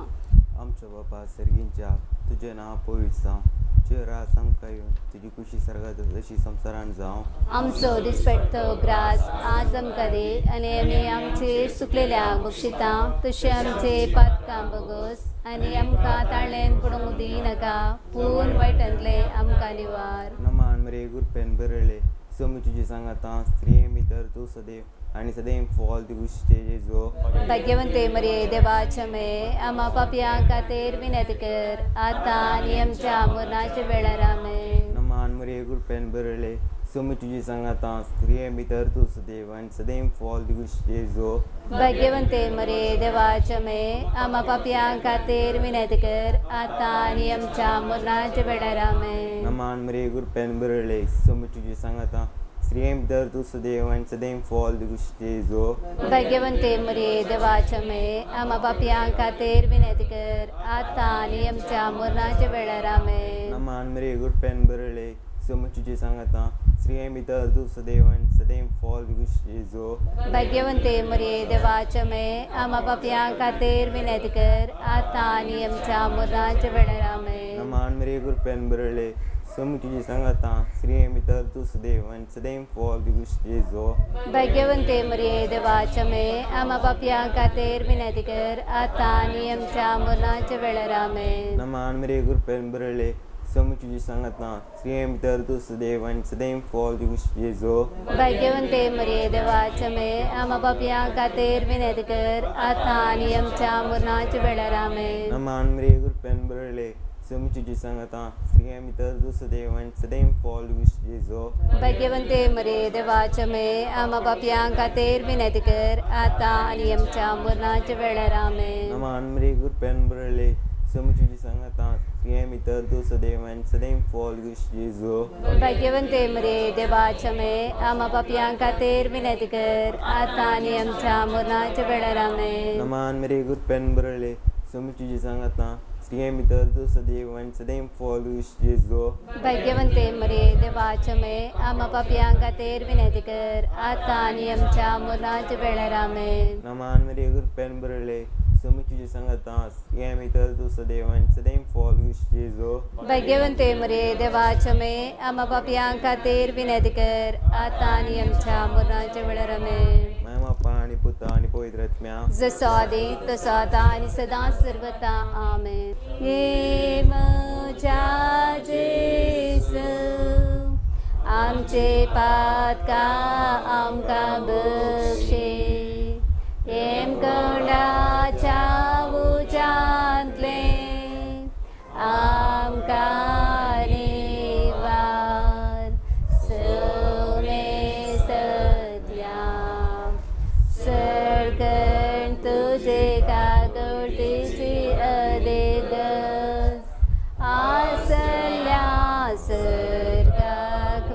आमच्या बापा सर्गींच्या, तुजें नांव पवित्र जावं, तुजें राज आमकां येवन, तुजी खुशी सर्गात जशी संवसारान जावं. आमचो दिसपेटतो ग्रास आज आमकां दी आनी आमी आमचे सुकलेल्या बक्षितां तशें आमचे पातकां बगस आनी आमकां ताळ्यान पडूंक दिनाका, पूण वायटांतले आमकां निवार. नमान मरे गुरपेन बरयले, सोमी तुजी सांगातां, स्त्रिये भितर तूं सदैव आनी सदैव फॉल तुजे जेजो. भाग्यवंते मरिये, देवाच्या मे, आमा पापयां खातीर विनंती कर, आतां आनी आमच्या मरणाच्या वेळार. आमेन. नमान मरे गुरपेन बरयले, सोमी तुजी सांगातां, स्त्रिये भितर तूं सदैव आनी सदैव फॉल तुजे जेजो. भाग्यवंते मरिये, देवाच्या मे, आमा पापयां खातीर विनंती कर, आतां आनी आमच्या मरणाच्या वेळार. आमेन. नमान मरे गुरपेन बरयले, सोमी तुजी सांगातां, स्त्रिये भितर तूं सदैव आनी सदैव फॉल तुजे जेजो. भाग्यवंते मरिये, देवाच्या मे, आमा पापयां खातीर विनंती कर, आतां आनी आमच्या मरणाच्या वेळार. आमेन. नमान मरे गुरपेन बरयले, सोमी तुजी सांगातां, स्त्रिये भितर तूं सदैव आनी सदैव फॉल तुजे जेजो. भाग्यवंते मरिये, देवाच्या मे, आमा पापयां खातीर विनंती कर, आतां आनी आमच्या मरणाच्या वेळार. आमेन. नमान मरे गुरपेन बरयले, सोमी तुजी सांगातां, स्त्रिये भितर तूं सदैव आनी सदैव फॉल तुजे जेजो. भाग्यवंते मरिये, देवाच्या मे, आमा पापयां खातीर विनंती कर, आतां आनी आमच्या मरणाच्या वेळार. आमेन. नमान मरे गुरपेन बरयले, सोमी तुजी सांगातां, स्त्रिये भितर तूं सदैव आनी सदैव फॉल तुजे जेजो. भाग्यवंते मरिये, देवाच्या मे, आमा पापयां खातीर विनंती कर, आतां आनी आमच्या मरणाच्या वेळार. आमेन. नमान मरे गुरपेन बरयले, सोमी तुजी सांगातां, स्त्रिये भितर तूं सदैव आनी सदैव फॉल तुजे जेजो. भाग्यवंते मरिये, देवाच्या मे, आमा पापयां खातीर विनंती कर, आतां आनी आमच्या मरणाच्या वेळार. आमेन. नमान मरे गुरपेन बरयले, सोमी तुजी सांगातां, स्त्रिये भितर तूं सदैव आनी सदैव फॉल तुजे जेजो. भाग्यवंते मरिये, देवाच्या मे, आमा पापयां खातीर विनंती कर, आतां आनी आमच्या मरणाच्या वेळार. आमेन. नमान मरे गुरपेन बरयले, सोमी तुजी सांगातां, स्त्रिये भितर तूं सदैव आनी सदैव फॉल तुजे जेजो. भाग्यवंते मरिये, देवाच्या मे, आमा पापयां खातीर विनंती कर, आतां आनी आमच्या मरणाच्या वेळार. आमेन. नमान मरे गुरपेन बरयले, सोमी तुजी सांगातां, स्त्रिये भितर तूं सदैव आनी सदैव फॉल तुजे जेजो. भाग्यवंते मरिये, देवाच्या मे, आमा पापयां खातीर विनंती कर, आतां आनी आमच्या मरणाच्या वेळार. आमेन. माय बापा आनी पुता आनी पवित्र आत्म्या. जसो आदी तसो आतां आनी सदां सर्वता. आमेन. ये म्हज्या जेजू, आमचे पातकां आमकां बक्षे, हेमकोंडाच्या उज्यांतले आमकां निवार. समेस्तल्या सरकण तुजे काकुळटीची अदेगस आसल्या सर्गाक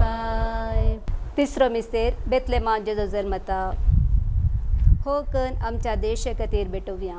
पाय. तिसरो मिस्तेर बेतलेमा जेजो जल्मता. हो कण आमच्या देशा खातीर भेटोवया.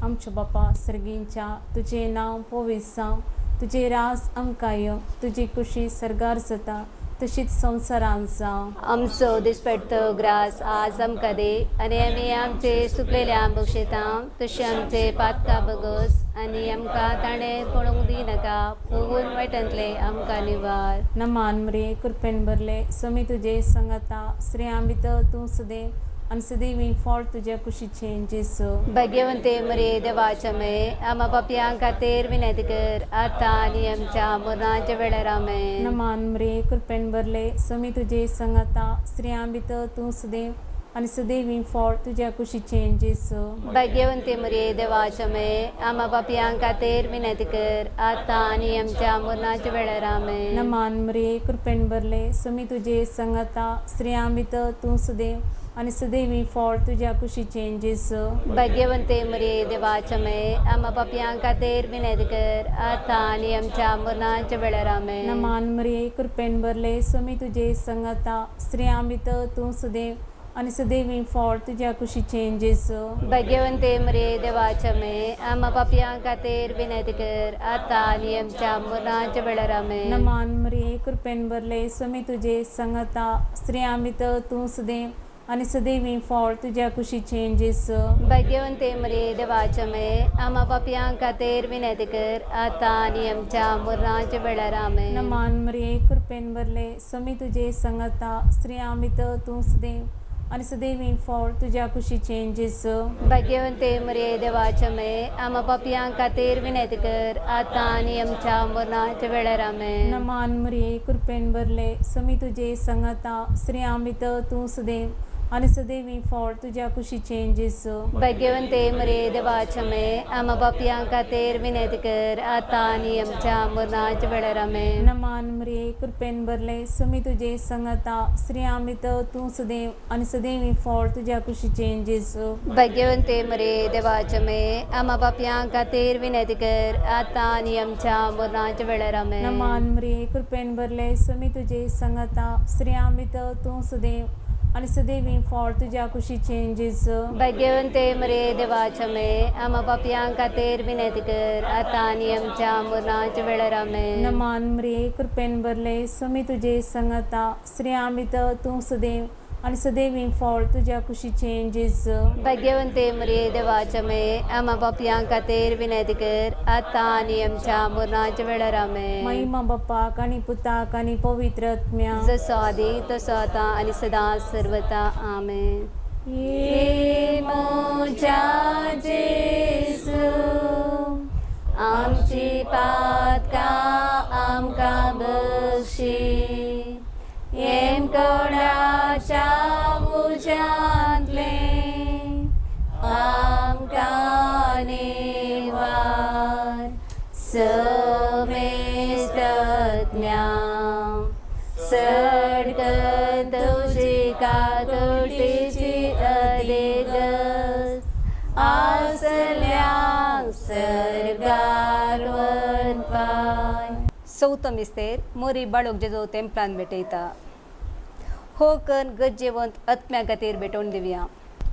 आमच्या बापा सर्गींच्या, तुजें नांव पवित्र जावं, तुजें राज आमकां येवं, तुजी खुशी सर्गार जाता तशीच संवसारांत जावं. आमचो दिसपडतो ग्रास आज आमकां दी आनी आमी आमचे सुकलेल्या बक्षितां तशें आमचे पातकां बगस आनी आमकां ताणें पडूंक दिनाका, फुगून वायटांतले आमकां निवार. नमान मरे कृपेन भरले, स्वामी तुजे संगता, स्त्रियां भितर तूं सदैव आनी सदैव फळ तुज्या कुशीचें जेजू. भाग्यवंते मरे, देवाच्या मे, आमा पापयां खातीर विनंती कर, आतां आनी आमच्या मरणाच्या वेळार. आमेन. नमान मरे कृपेन भरले, स्वामी तुजे संगता, स्त्रियां भितर तूं सदैव आनी सदैव फळ तुज्या कुशीचें जेजू. भाग्यवंते मरे, देवाच्या मे, आमा पापयां खातीर विनंती कर, आतां आनी आमच्या मरणाच्या वेळार. आमेन. नमान मरे कृपेन भरले, स्वामी तुजे संगता, स्त्रियां भितर तूं सदैव आनी सदैव फळ तुज्या कुशीचें जेजू. भाग्यवंते मरे, देवाच्या मे, आमा पापयां खातीर विनंती कर, आतां आनी आमच्या मरणाच्या वेळार. आमेन. नमान मरे कृपेन भरले, स्वामी तुजे संगता, स्त्रियां भितर तूं सदैव आनी सदैवी फळ तुज्या कुशीचें जेजू. भाग्यवंते मरे देवाच्या मे आमा पापयां खातीर विनंती कर आतां आनी आमच्या मरणाच्या वेळार. आमेन. नमान मरिये, कृपेन भरले, स्वामी तुजे संगता, स्त्रियां भितर तूं सदैव आनी सदैवी फळ तुज्या कुशीचें जेजू. भाग्यवंते मरे देवाच्या मे आमा पापयां खातीर विनंती कर आतां आनी आमच्या मरणाच्या वेळार. आमेन. नमान मरिये, कृपेन भरले, स्वामी तुजे संगता, स्त्रियां भितर तूं सदैव आनी सदैवी फळ तुज्या कुशीचें जेजू. भाग्यवंते मरे देवाच्या मे आमा पापयां खातीर विनंती कर आतां आनी आमच्या मरणाच्या वेळार. आमेन. नमान मरिये, कृपेन भरले, स्वामी तुजे संगता, स्त्रियां भितर तूं सदैव आनी सदैवी फळ तुज्या कुशीचें जेजू. भाग्यवंते मरे देवाच्या मे आमा पापयां खातीर विनंती कर आतां आनी आमच्या मरणाच्या वेळार. आमेन. नमान मरिये, कृपेन भरले, स्वामी तुजे संगता, स्त्रियां भितर तूं सदैव आनी सदैवी फळ तुज्या कुशीचें जेजू. भाग्यवंते मरे देवाच्या मे आमा पापयां खातीर विनंती कर आतां आनी आमच्या मरणाच्या वेळार. आमेन. नमान मरिये, कृपेन भरले, स्वामी तुजे संगता, स्त्रियां भितर तूं सदैव आनी सदैवी फळ तुज्या कुशीचें जेजू. भाग्यवंते मरे देवाच्या मे आमा पापयां खातीर विनंती कर आतां आनी आमच्या मरणाच्या वेळार. आमेन. नमान मरिये, कृपेन भरले, स्वामी तुजे संगता, स्त्रियां भितर तूं सदैव आनी सदैवी फळ तुज्या कुशीचें जेजू. भाग्यवंते मरे देवाच्या मे आमा पापयां खातीर विनंती कर आतां आनी आमच्या मरणाच्या वेळार. आमेन. महिमा बाप्पाक आनी पुताक आनी पवित्र आत्म्या. जसो आदी तसो आतां आनी सदां सर्वता. आमेन. ये म्हज्या जेजू आमची पातकां आमकां बक्षी येमकोणाच्या उज्यांतलें आमकां निवार समेस्तज्ञा सडकन तुजी काकुटीची अदेगस आसल्या सर्गार वनपाय. चवथो मिस्तेर मोरी बाळोक जेजो तेंपलान भेटयता. हो कन गरजेवंत आत्म्या खातीर भेटोवन दिवया.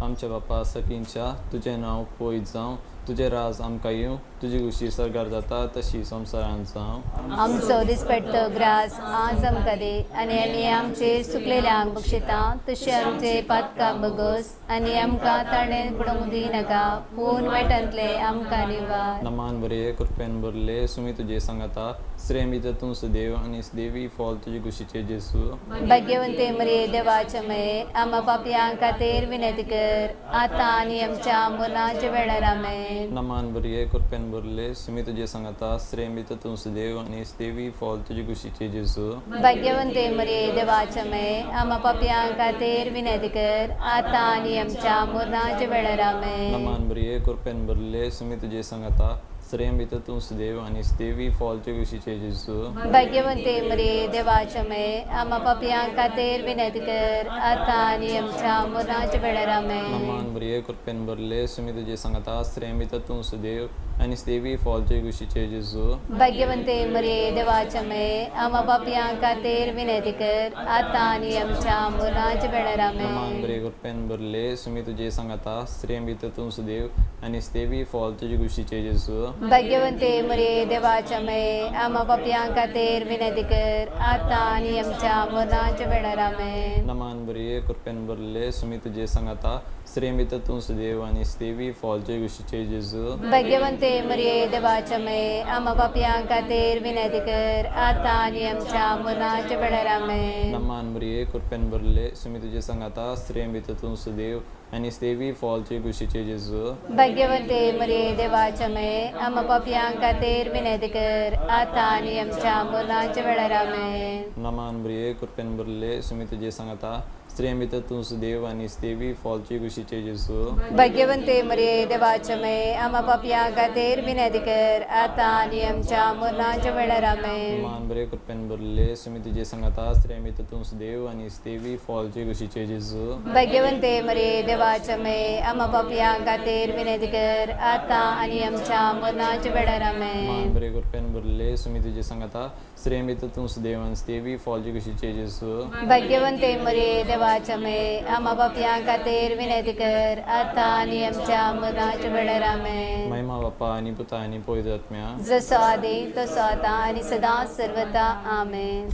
आमच्या बापा सकींच्या, तुजें नांव पयस जावं, तुजें राज आमकां येवं, तुजी खुशी सरकार जाता तशी संवसारांत जावं. आमचो दिसपट्टो ग्रास आज आमकां दी आनी आमी आमचे सुकलेल्यांक बक्षिता तशें आमचे पातकां बगस आनी आमकां ताणें बुडोवंक दिनाका पूण वायटांतले आमकां निवार. नमान बरे, कृपेन भरले, सुमी तुजे सांगाता, स्त्रियां भितर तूं सुदेव आनी देवी फॉल तुजे खुशीचे जेजू. भाग्यवंते मरिये देवाच्या मये आमा पापयां खातीर विनंती कर आतां आनी आमच्या मरणाच्या वेळार. आमेन. नमान बरे, कृपेन भरले, सुमी तुजे सांगाता, स्त्रियां भितर तूं सुदेव आनी देवी फॉल तुजे खुशीचे जेजू. भाग्यवंते मरिये देवाच्या मये आमा पापयां खातीर विनंती कर आतां आनी आमच्या मरणाच्या वेळार. आमेन. नमान बरे, कृपेन भरले, सुमी तुजे सांगाता, स्त्रियां भितर तूं सुदेव आनी देवी फॉल तुजे खुशीचे जेजू. भाग्यवंते मरिये देवाच्या मये आमा पापयां खातीर विनंती कर आतां आनी आमच्या मरणाच्या वेळार. आमेन. नमान बरे, कृपेन भरले, सुमी तुजे सांगाता, स्त्रियां भितर तूं सुदेव आनी देवी फॉल तुजे खुशीचे जेजू. भाग्यवंते मरिये देवाच्या मये आमा पापयां खातीर विनंती कर आतां आनी आमच्या मरणाच्या वेळार. नमान आमेन. बरे, कृपेन भरले, सुमी तुजे सांगाता, स्त्रियां भितर तूं सुदेव आनी देवी फॉल तुजे खुशीचे जेजू. भाग्यवंते मरिये देवाच्या मये आमा पापयां खातीर विनंती कर आतां आनी आमच्या मरणाच्या वेळार. आमेन. नमान बरे, कृपेन भरले, सुमी तुजे सांगाता, स्त्रियां भितर तूं सुदेव आनी देवी फॉल तुजे खुशीचे जेजू. भाग्यवंते मरिये देवाच्या मये आमा पापयां खातीर विनंती कर आतां आनी आमच्या मरणाच्या वेळार. आमेन. नमान बरे, कृपेन भरले, सुमी तुजे सांगाता, स्त्रियां भितर तूं सुदेव आनी देवी फॉल तुजे खुशीचे जेजू. भाग्यवंते मरिये देवाच्या मये आमा पापयां खातीर विनंती कर आतां आनी आमच्या मरणाच्या वेळार. आमेन. नमान बरे, कृपेन भरले, सुमी तुजे सांगाता, स्त्रियां भितर तूं सुदेव आनी देवी फॉल तुजे खुशीचे जेजू. भाग्यवंते मरिये देवाच्या मये आमा पापयां खातीर विनंती कर आतां आनी आमच्या मरणाच्या वेळार. आमेन. नमान बरे, कृपेन भरले, सुमी तुजे सांगाता, स्त्रियां भितर तूं सुदेव आनी देवी फॉल तुजे खुशीचे जेजू. भाग्यवंते मरिये देवाच्या मये आमा पापयां खातीर विनंती कर आतां आनी आमच्या मरणाच्या वेळार. आमेन. मान बरे, कृपेन भरले, सुमी तुजे सांगाता, स्त्रियां भितर तूं सुदेव आनी देवी फॉल तुजे खुशीचे जेजू. भाग्यवंते मरिये देवाच्या देवाच्या मे आमा बापयां खातीर विनंती कर आतां आनी आमच्या मरणाच्या वेळार आमेन. महिमा बापा आनी पुता आनी पवित्र आत्म्या. जसो आदी तसो आतां आनी सदां सर्वता आमेन.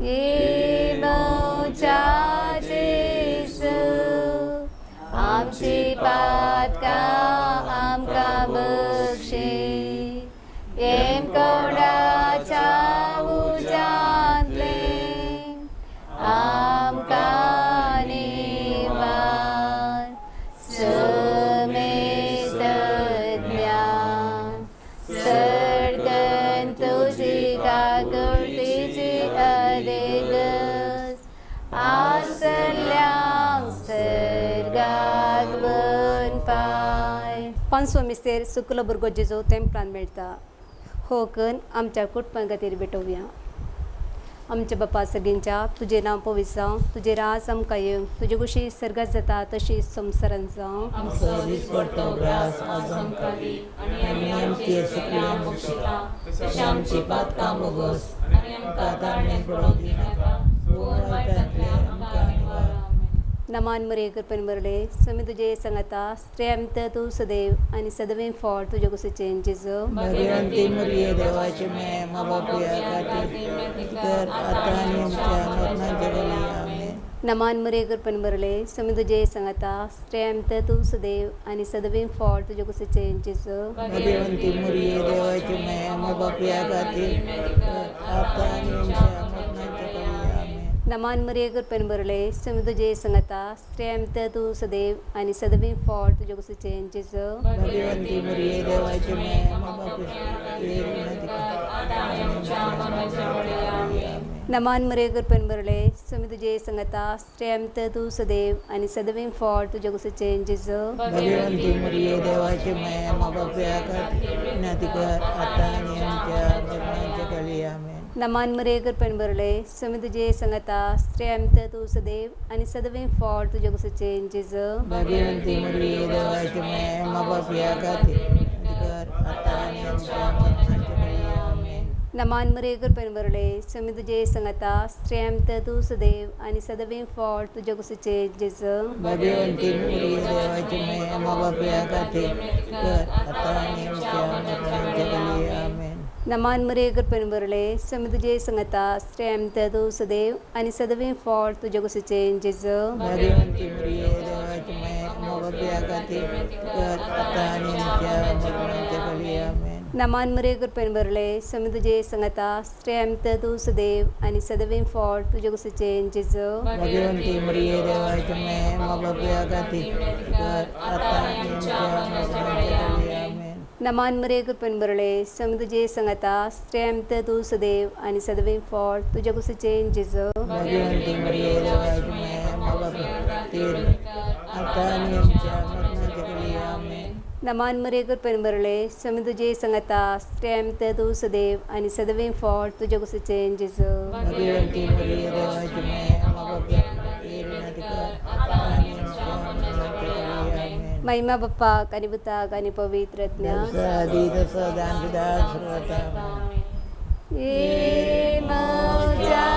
ये म्हज्या जेजू आमची पातकां आमकां बक्षी येम कोणाच्या उज्यांतलें आमकां निवार समेस्तज्ञान सर्गन तुजी काकुळतीची अदेगस आसल्यांक सर्गाक पाय पांचवो मिस्तेर सुकलो भुरगो जेजो तेंपलान मेळटा हो कन आमच्या कुटुंबा खातीर भेटोवया. आमच्या बापा सगळींच्या तुजें नांव पवित्र जावं, तुजें राज आमकां येवं, तुजे कुशी सर्गात जाता तशी संवसारांत जावं. आमचो दिसपडतो ग्रास आज आमकां दी आनी आमची सुकल्या बक्षिता तशें आमची पातकां भोगोस आनी आमकां ताळणें पडोवंक दिनाका पूण वायटांतलें आमकां निवार. नमान मरे कृपेन भरले स्वामी तुजे सांगाता स्त्रिया भितर तूं सदैव आनी सदैव फळ तुजे कुशीचें जेजू. भगवंती मुरये देवाचे मे मा बापया खातीर कर आतां आनी आमच्या मरणाच्या वेळी आमेन. नमान मरे कृपेन भरले स्वामी तुजे सांगाता स्त्रिया भितर तूं सदैव आनी सदैव फळ तुजे कुशीचें जेजू. भगवंती मुरये देवाचे मे मा बापया खातीर कर आतां आनी आमच्या मरणाच्या वेळी आमेन. नमान मरे कृपेन भरले स्वामी तुजे सांगाता स्त्रिया भितर तूं सदैव आनी सदैव फळ तुजे कुशीचें जेजू. भगवंती मुरये देवाचे मे मा बापया खातीर कर आतां आनी आमच्या मरणाच्या वेळी आमेन. नमान मरे कृपेन भरले स्वामी तुजे सांगाता स्त्रिया भितर तूं सदैव आनी सदैव फळ तुजे कुशीचें जेजू. भगवंती मुरये देवाचे मे मा बापया खातीर विनंती कर आतां आनी आमच्या मरणाच्या वेळी आमेन. नमान मरे कृपेन भरले स्वामी तुजे सांगाता स्त्रिया भितर तूं सदैव आनी सदैव फळ तुजे कुशीचें जेजू. भगवंती मुरये देवाचे मे मा बापया खातीर विनंती कर आतां आनी आमच्या मरणाच्या वेळी आमेन. नमान मरे कृपेन भरले स्वामी तुजे सांगाता स्त्रिया भितर तूं सदैव आनी सदैव फळ तुजे कुशीचें जेजू. भगवंती मुरये देवाचे मे मा बापया खातीर कर आतां आनी आमच्या मरणाच्या वेळी आमेन. नमान मरे कृपेन भरले स्वामी तुजे सांगाता स्त्रिया भितर तूं सदैव आनी सदैव फळ तुजे कुशीचें जेजू. भगवंती मुरये देवाचे मे मा बापया खातीर कर आतां आनी आमच्या मरणाच्या वेळी आमेन. नमान मरे कृपेन भरले स्वामी तुजे सांगाता स्त्रिया भितर तूं सदैव आनी सदैव फळ तुजे कुशीचें जेजू. भगवंती मुरये देवाचे मे मा बापया खातीर कर आतां आनी आमच्या मरणाच्या वेळी आमेन. नमान मरे कृपेन भरले स्वामी तुजे सांगाता स्त्रिया भितर तूं सदैव आनी सदैव फळ तुजे कुशीचें जेजू. भगवंती मुरये देवाचे मे मा बापया खातीर आतां आनी आमच्या मरणाच्या वेळी आमेन. नमान मरे कृपेन भरले स्वामी तुजे सांगाता स्त्रिया भितर तूं सदैव आनी सदैव फळ तुजे कुशीचें जेजू. भगवंती मुरये देवाचे मे मा बापया खातीर विनंती कर आतां आनी आमच्या मरणाच्या वेळी आमेन. महिमा बाप्पाक आनी पुताक आनी पवित्र आत्म्याक. जसं आदी तसं दान सर्वता. ये म्हज्या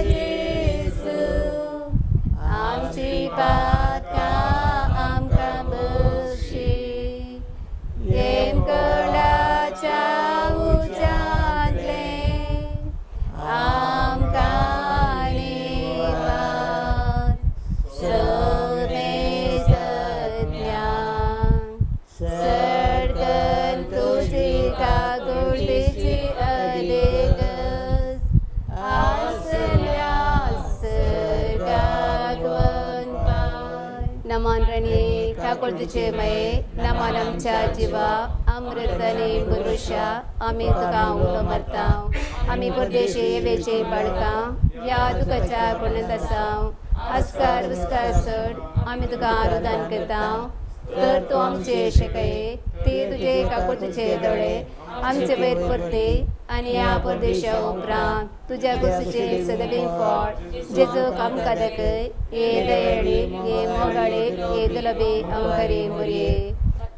जेजू आमची पातकां आमकां बक्षी येम कडाच्या उज्यांतलें आमकां निवार समेस्तज्ञान सर्गन तुजी काकुळतीची अदेगस आसल्या सर्गाक वनपाय. नमन रणी काकुळतीचे मये नमन आमच्या जिवा अमृतने पुरुषा आमी तुका उलो मारता आमी परदेशी येवेचे बाळकां ह्या दुखाच्या कोणांत आसाव आस्कार उस्कार सड आमी तुका आरुदान करता तर तूं आमचे शकये ते तुजे काकुळतीचे दोळे आमचे वयर परते आनी ह्या परदेशा उपरांत तुज्या कुशीचे सदवे फळ जेजू आमकां दाखय. ये दयाळे ये मोगाळे ये दुलबे अंकरे मुरये.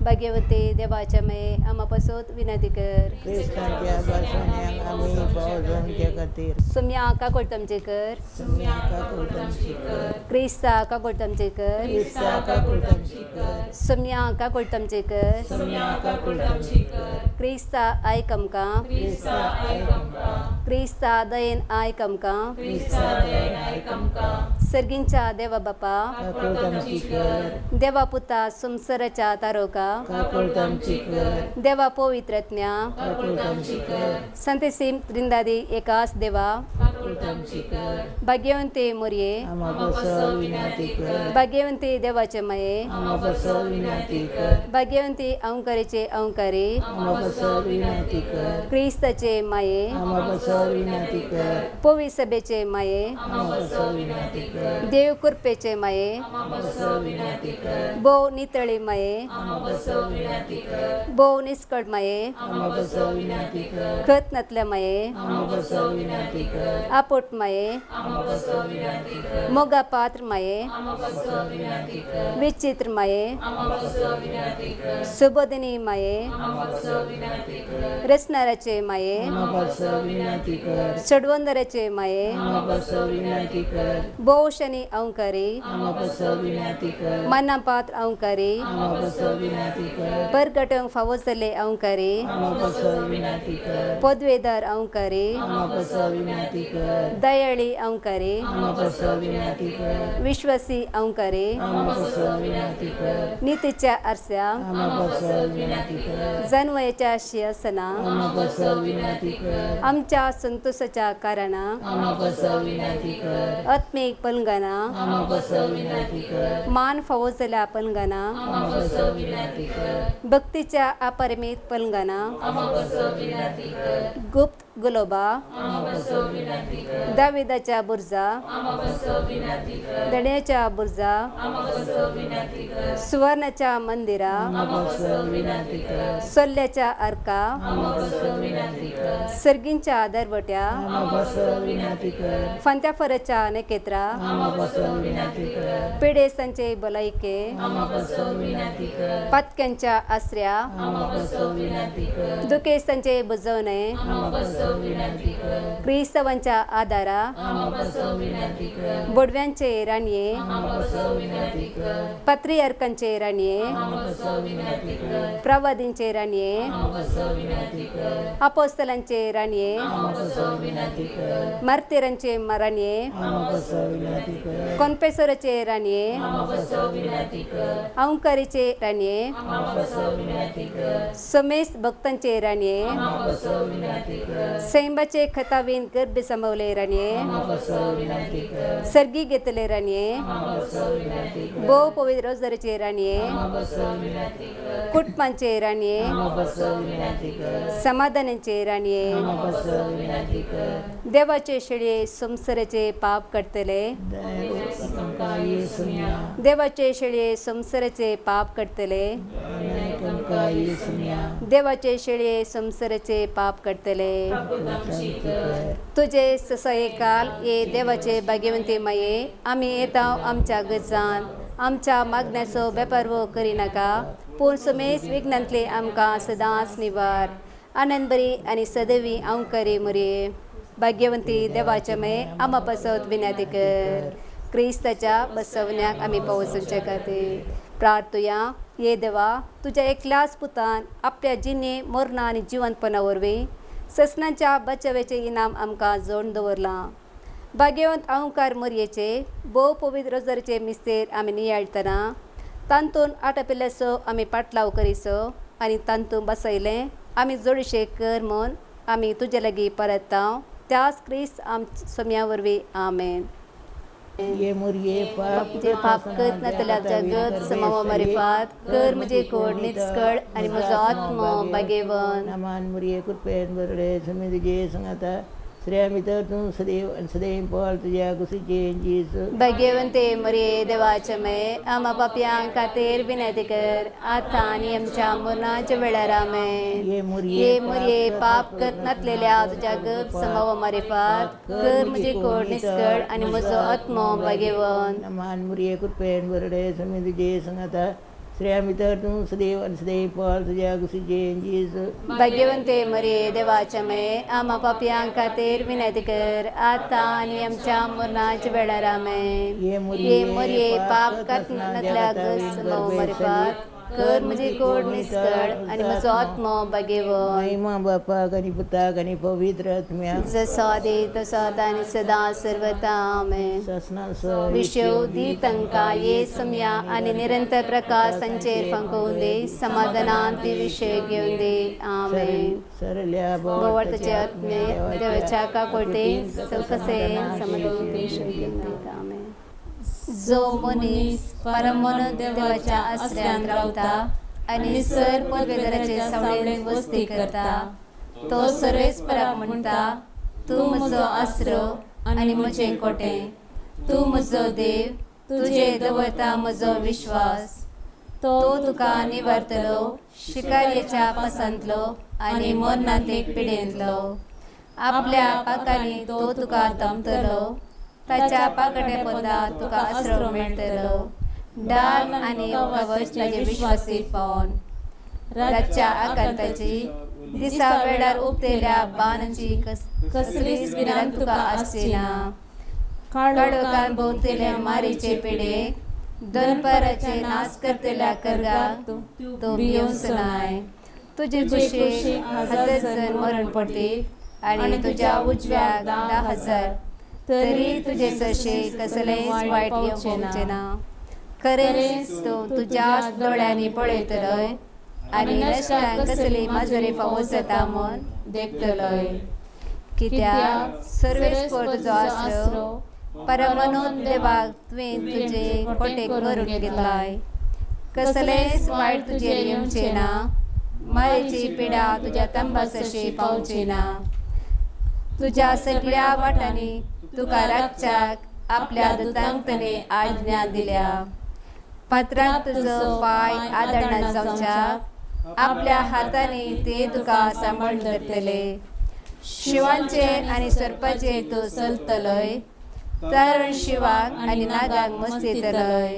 भाग्यवती देवाच्या माये आमा पासत विनंती कर. क्रिस्तांच्या बसवण्याक आमी पावो जावचे खातीर सुम्या काकुळतमचे कर. सुम्या काकुळटमची कर. क्रिस्ता काकुळतमचे कर. क्रिस्ता काकुळटमची कर. सुम्या काकुळतमचे कर. सुम्या काकुळटमची कर. क्रिस्ता आयक आमकां. क्रिस्ता आयक आमकां. क्रिस्ता दयेन आयक आमकां. क्रिस्ता दयेन आयक आमकां. सर्गींच्या देवा बापा काकुळटमची कर. देवा पुता संवसाराच्या तारोका काकुळटमची कर. देवा पवित्रज्ञा काकुळटमची कर. संतेसीम त्रिंदादी एकास देवा काकुळटमची कर. भाग्यवंती मोरये आमा पासत विनंती कर. भाग्यवंती देवाचे माये आमा पासत विनंती कर. भाग्यवंती अंकारीचे अंकारी आमा पासत विनंती कर. क्रिस्ताचे माये आमा पासत विनंती कर. पवी सभेचे माये आमा पासत विनंती कर. देव कृपेचे माये आमा पासत विनंती कर. भोव नितळी माये आमा पासत विनंती कर. भोव निस्कळ माये आमा पासत विनंती कर. खत नातल्या माये आमा पासत विनंती कर. आपोट माये आमा पासत विनंती कर. मोगा पात्र माये आमा पासत विनंती कर. विचित्र माये आमा पासत विनंती कर. सुबोधिनी माये आमा पासत विनंती कर. रचणाराचे माये आमा पासत विनंती कर. चडवंदराचे माये आमा पासत विनंती कर. भोव शनी अंकारी आमा पासत विनंती कर. मना पात्र अंकारी आमा पासत विनंती कर. परगटूंक फावो जाल्ले अंकारी आमा पासत विनंती कर. पदवेदार अंकारी आमा पासत विनंती कर. दयाळी अंकारी आमा पासत विनंती कर. विश्वासी अंकारी आमा पासत विनंती कर. नितीच्या आरस्या आमा पासत विनंती कर. जनवयाच्या शिंहासना आमा पासत विनंती कर. आमच्या संतोषाच्या कारणा आमा पासत विनंती कर. आत्मीक पलंगाना आमा पासत विनंती कर. मान फावो जाल्या पलंगाना आमा पासत विनंती कर. भक्तीच्या अपरिमित पलंगाना आमा पासत विनंती कर. गुप्त गुलोबा आमा पासत विनंती कर. दाविदाच्या बुर्जा आमा पासत विनंती कर. दण्याच्या बुर्जा आमा पासत विनंती कर. सुवर्णाच्या मंदिरा आमा पासत विनंती कर. सोल्ल्याच्या अर्का आमा पासत विनंती कर. सर्गींच्या दरवट्या आमा पासत विनंती कर. फांत्याफराच्या नखेत्रा आमा पासत विनंती कर. पिडेसांचे बलायके आमा पासत विनंती कर. पातक्यांच्या आसऱ्या आमा पासत विनंती कर. दुखेस्तांचे बुजवणे आमा पासत विनंती कर. क्रिस्तवांच्या आदारा आमा पासत विनंती कर. बोडव्यांचे राणये आमा पासत विनंती कर. पत्रियार्कांचे राणये आमा पासत विनंती कर. प्रवादींचे राणये आमा पासत विनंती कर. अपोस्तलांचे राणये आमा पासत विनंती कर. मार्तीरांचे राणये आमा पासत विनंती कर. कोनपेसोराचे राणये आमा पासत विनंती कर. अंकारीचे राणये आमा पासत विनंती कर. समेस्त भक्तांचे राणये आमा पासत विनंती कर. सैंबाचे खतावीन गर्भ सांबावले राणये आमा पासत विनंती कर. सर्गी घेतले राणये आमा पासत विनंती कर. भोव पवित्र रोजदारीचे राणये आमा पासत विनंती कर. कुटुंबांचे राणये आमा पासत विनंती कर. समाधानाचे राणये आमा पासत विनंती कर. देवाचे शेळये संवसाराचे पाप काडटले आमकां येसुया. देवाचे शेळये संवसाराचे पाप काडटले आमकां येसुया. देवाचे शेळये संवसाराचे पाप काडटले. तुजे ससयकाल ये देवाचे भाग्यवंती माये आमी येता आमच्या गजान आमच्या मागण्याचो बेपारवो करिनाका पूण सुमेस विघ्नांतले आमकां सदांच निवार. आनंद बरी आनी सदैवी अंकरी मुरये भाग्यवंती देवाचे माये आमा पासत विनंती कर. क्रिस्ताच्या बसवण्याक आमी पावसुचे खातीर प्रार्थुया. ये देवा तुज्या एकल्याच पुतान आपल्या जिणे मरणां आनी जिवंतपणा वरवीं ससनाच्या बचाव्याचें इनाम आमकां जोडून दवरलां. भाग्यवंत अंकार मोरयेचे भोव पवित्र रोजारीचे मिस्तेर आमी नियाळटना तांतून आटपिल्ल्याचो आमी पाटलाव करीसो आनी तांतून बसयलें आमी जोडशे कर म्हूण आमी तुजे लागीं परत त्याच क्रिस्त आम सोम्या वरवीं आमेन. ये मुरये पाप जे पाप करत नातल्या जगत समावा मारिफात कर म्हजे कोड निचकळ आनी म्हजो आत्मो बागेवन. नामान मुरये कृपेन बरडे सुमी तुजे संगाता श्रेया भितर तूं सदैव आनी सदैव पावल तुज्या कुशीचे जेजू. भाग्यवंते मरये देवाचे मये आमा पापयां खातीर विनंती कर आतां आनी आमच्या मरणाच्या वेळार आमेन. ये मुरये ये मुरये पाप करत नातलेल्या तुज्या गप समावा मारिफात कर म्हजे कोड निस्कळ आनी म्हजो आत्मो बागेवन. नामान मुरये कृपेन बरडे सुमी तुजे संगाता श्रेया भितर तूं सदैव आनी सदैव फळ तुज्या कुशीचें जेजू. भाग्यवंते मरिये, देवाच्या माये, आमा पापयां खातीर विनंती कर, आतां आनी आमच्या मरणाच्या वेळार. आमेन. ये ये मोरये, पाप करतल्या मरपात कर म्हजी कोड निस्कळ आनी म्हजो आत्मो भाग्यवंत. महिमा बापाक आनी पुताक आनी पवित्र आत्म्याक. जसो आदी तसो आतां आनी सदां सर्वता. आमेन. ससना विशव दी तांकां ये सम्या आनी निरंतर प्रकाश तांचेर फांकोवन दी, समाधानान ती विशय घेवन दी. आमेन. सरल्या भोवर्तचे आत्मे देवाच्या काकुळटेन सवकसेन समाधान विशय घेवन दी. आमेन. जो मनीस परमन देवाच्या आसऱ्यान रावता आनी सर पदवेदाराचे सावळेन वस्ती करता, तो सर्वेस्पराक म्हणटा, तूं म्हजो आसरो आनी म्हजें कोटें, तूं म्हजो देव, तुजेर दवरता म्हजो विश्वास. तो तुका निवारतलो शिकारेच्या पासांतलो आनी मरणांत पिडेंतलो. आपल्या पाकांनी तो तुका दमतलो, ताच्या पाकट्या पोंदा तुका आसरो मेळटलो. डाल आनी कवच ताजे विश्वासी पावन. रातच्या आकांताची, दिसा वेळार उबतेल्या बाणाची कसलीच भिरांत तुका आसची ना. काळोखान भोंवतेल्या मारीचे पिडे, दनपाराचे नाश करतल्या करगाक तूं भियोवचो नाय. तुजे कुशीक 1000 जण मरण पडटीत आनी तुज्या उजव्याक 10,000, तरी तुजे सरशी कसलेंच वायट येवचें ना. खरेंच तूं तुज्याच दोळ्यांनी पळयतलोय आनी नश्टांक कसली माजोरी फावो जाता म्हूण देखतलोय. कित्याक सर्वेस्पर तुजो आसरो, परमनोद देवाक तुवें तुजे कोटे करून घेतलाय. कसलेंच वायट तुजेर येवचें ना, मायेची पिडा तुज्या तंबासशी पावची ना. तुज्या सगळ्या वाटांनी तुका राखच्याक आपल्या दुतांक ताणें आज्ञा दिल्या. पात्राक तुजो पांय आदळना जावच्याक आपल्या हातांनी ते तुका सांबाळून धरतले. शिवांचेर आनी सोरपाचेर तूं चलतलोय, तरण शिवाक आनी नागाक मस्तितलोय.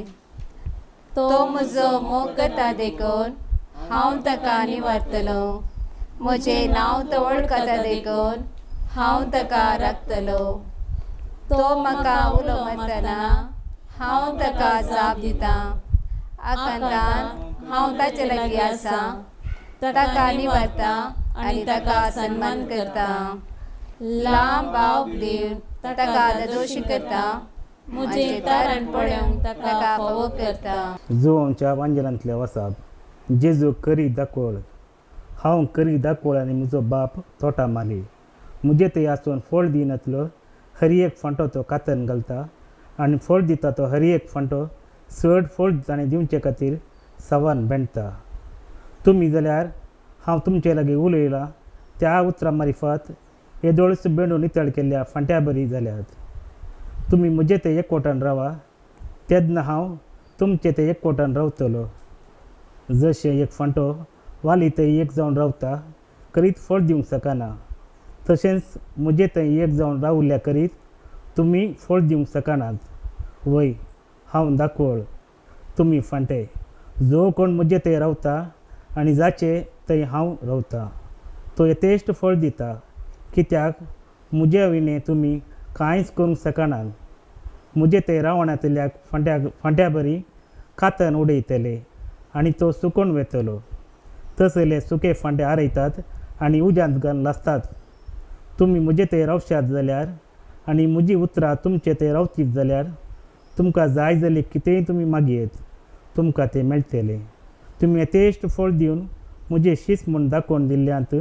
तो म्हजो मोग करता देखून हांव ताका निवारतलो, म्हजें नांव तो वळखता देखून हांव ताका राखतलो. तो म्हाका उलो मारतना हांव ताका जाप दितां, आकांतान हांव ताचे लागीं आसा, ताका निवारता आनी ताका सन्मान करता. लांब बाव दिवन ताका दादोशी करता, म्हजें तारण पळोवंक ताका फावो करता. जुवांच्या वांजेलांतल्या वसाप. जेजू करी दाकोळ. हांव करी दाकोळ आनी म्हजो बाप तोटा माली. म्हजे थंय आसून फळ दिनातलो हर एक फांटो तो कातन घालता आनी फळ दिता तो हर एक फांटो चड फळ ताणें दिवचे खातीर सवान बेणटा. तुमी जाल्यार हांव तुमचे लागीं उलयलां त्या उतरां मारिफात येदोळच बेंडून नितळ केल्ल्या फांट्या बरी जाल्यात. तुमी म्हजे ते एकवटान रावा, तेन्ना हांव तुमचे ते एकवटान रावतलो. जशें एक फांटो वाली थंय एक जावन रावता करीत फळ दिवंक शकना, तशेंच म्हजे थंय एक जावन रावल्या करीत तुमी फळ दिवंक शकनात. वय, हांव दाकोळ, तुमी फांटे. जो कोण म्हजे थंय रावता आनी जाचे थंय हांव रावता तो यथेश्ट फळ दिता, कित्याक म्हजे विणें तुमी कांयच करूंक शकनात. म्हजे थंय रावणांतल्या फांट्या बरी कातन उडयतले आनी तो सुकोवन वेतलो. तसले सुके फांटे आरयतात आनी उज्यांत घालून लासतात. तुमी म्हजे थंय रावशात जाल्यार आनी म्हजी उतरां तुमचे थंय रावतीत जाल्यार तुमकां जाय जाल्यार कितेंय तुमी मागयेत, तुमकां तें मेळटलें. तुमी यथेश्ट फळ दिवन म्हजें शीस म्हूण दाखोवन दिल्ल्यांत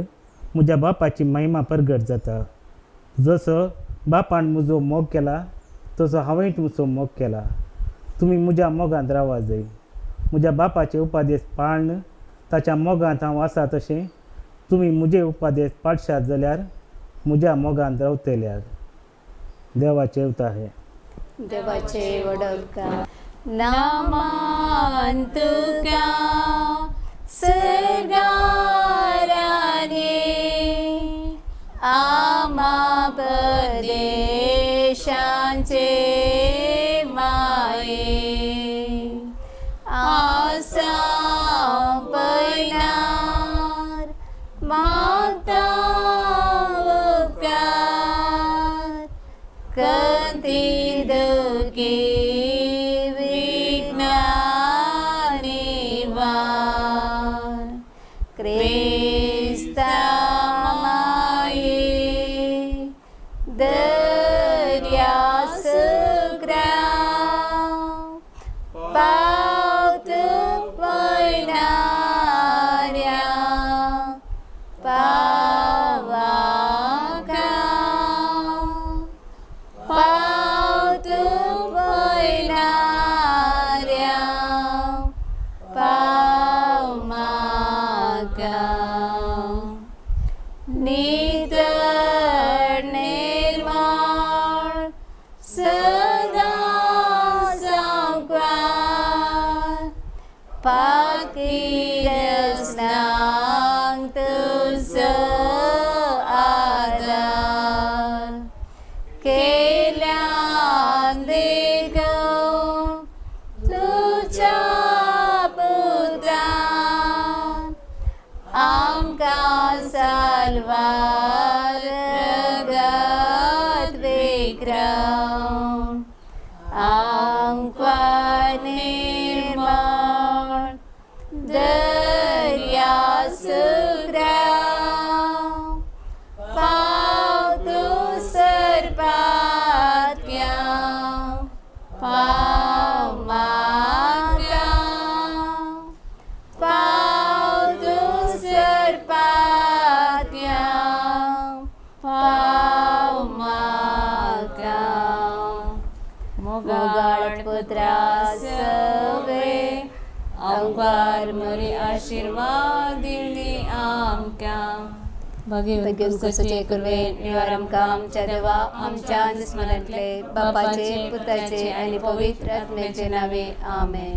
म्हज्या बापाची महिमा परगट जाता. जसो बापान म्हजो मोग केला तसो हांवें तुमचो मोग केला. तुमी म्हज्या मोगांत रावा जाय. म्हज्या बापाचे उपादेश पाळन ताच्या मोगांत हांव आसा तशें तुमी म्हजे उपादेश पाळशात जाल्यार म्हज्या मोगांत रावतल्यात. देवाचें उतर हें. देवाचे वडोवका नामान तुका सर्गाराने आमा परदेशांचे माये आसा. पाकिरसनांक तुजो आदार केल्यान देखून तुज्या पुतान आमकां साल्वार रगत विक्रम आमकां निर्माण दर्या सुग्रा पाव तूं सरपात्या पाव म्हाका पाव तूं सरपात्या पाव म्हाका मोगाळ पुत्रा सवे अंकार मरी आशीर्वाद दिवनी आमकां भगवंत कुसचे कुर्वे निवार आमकां आमच्या देवा आमच्या दुस्मनांतले बापाचे पुताचे आनी पवित्र आत्म्याचे नावे आमेन.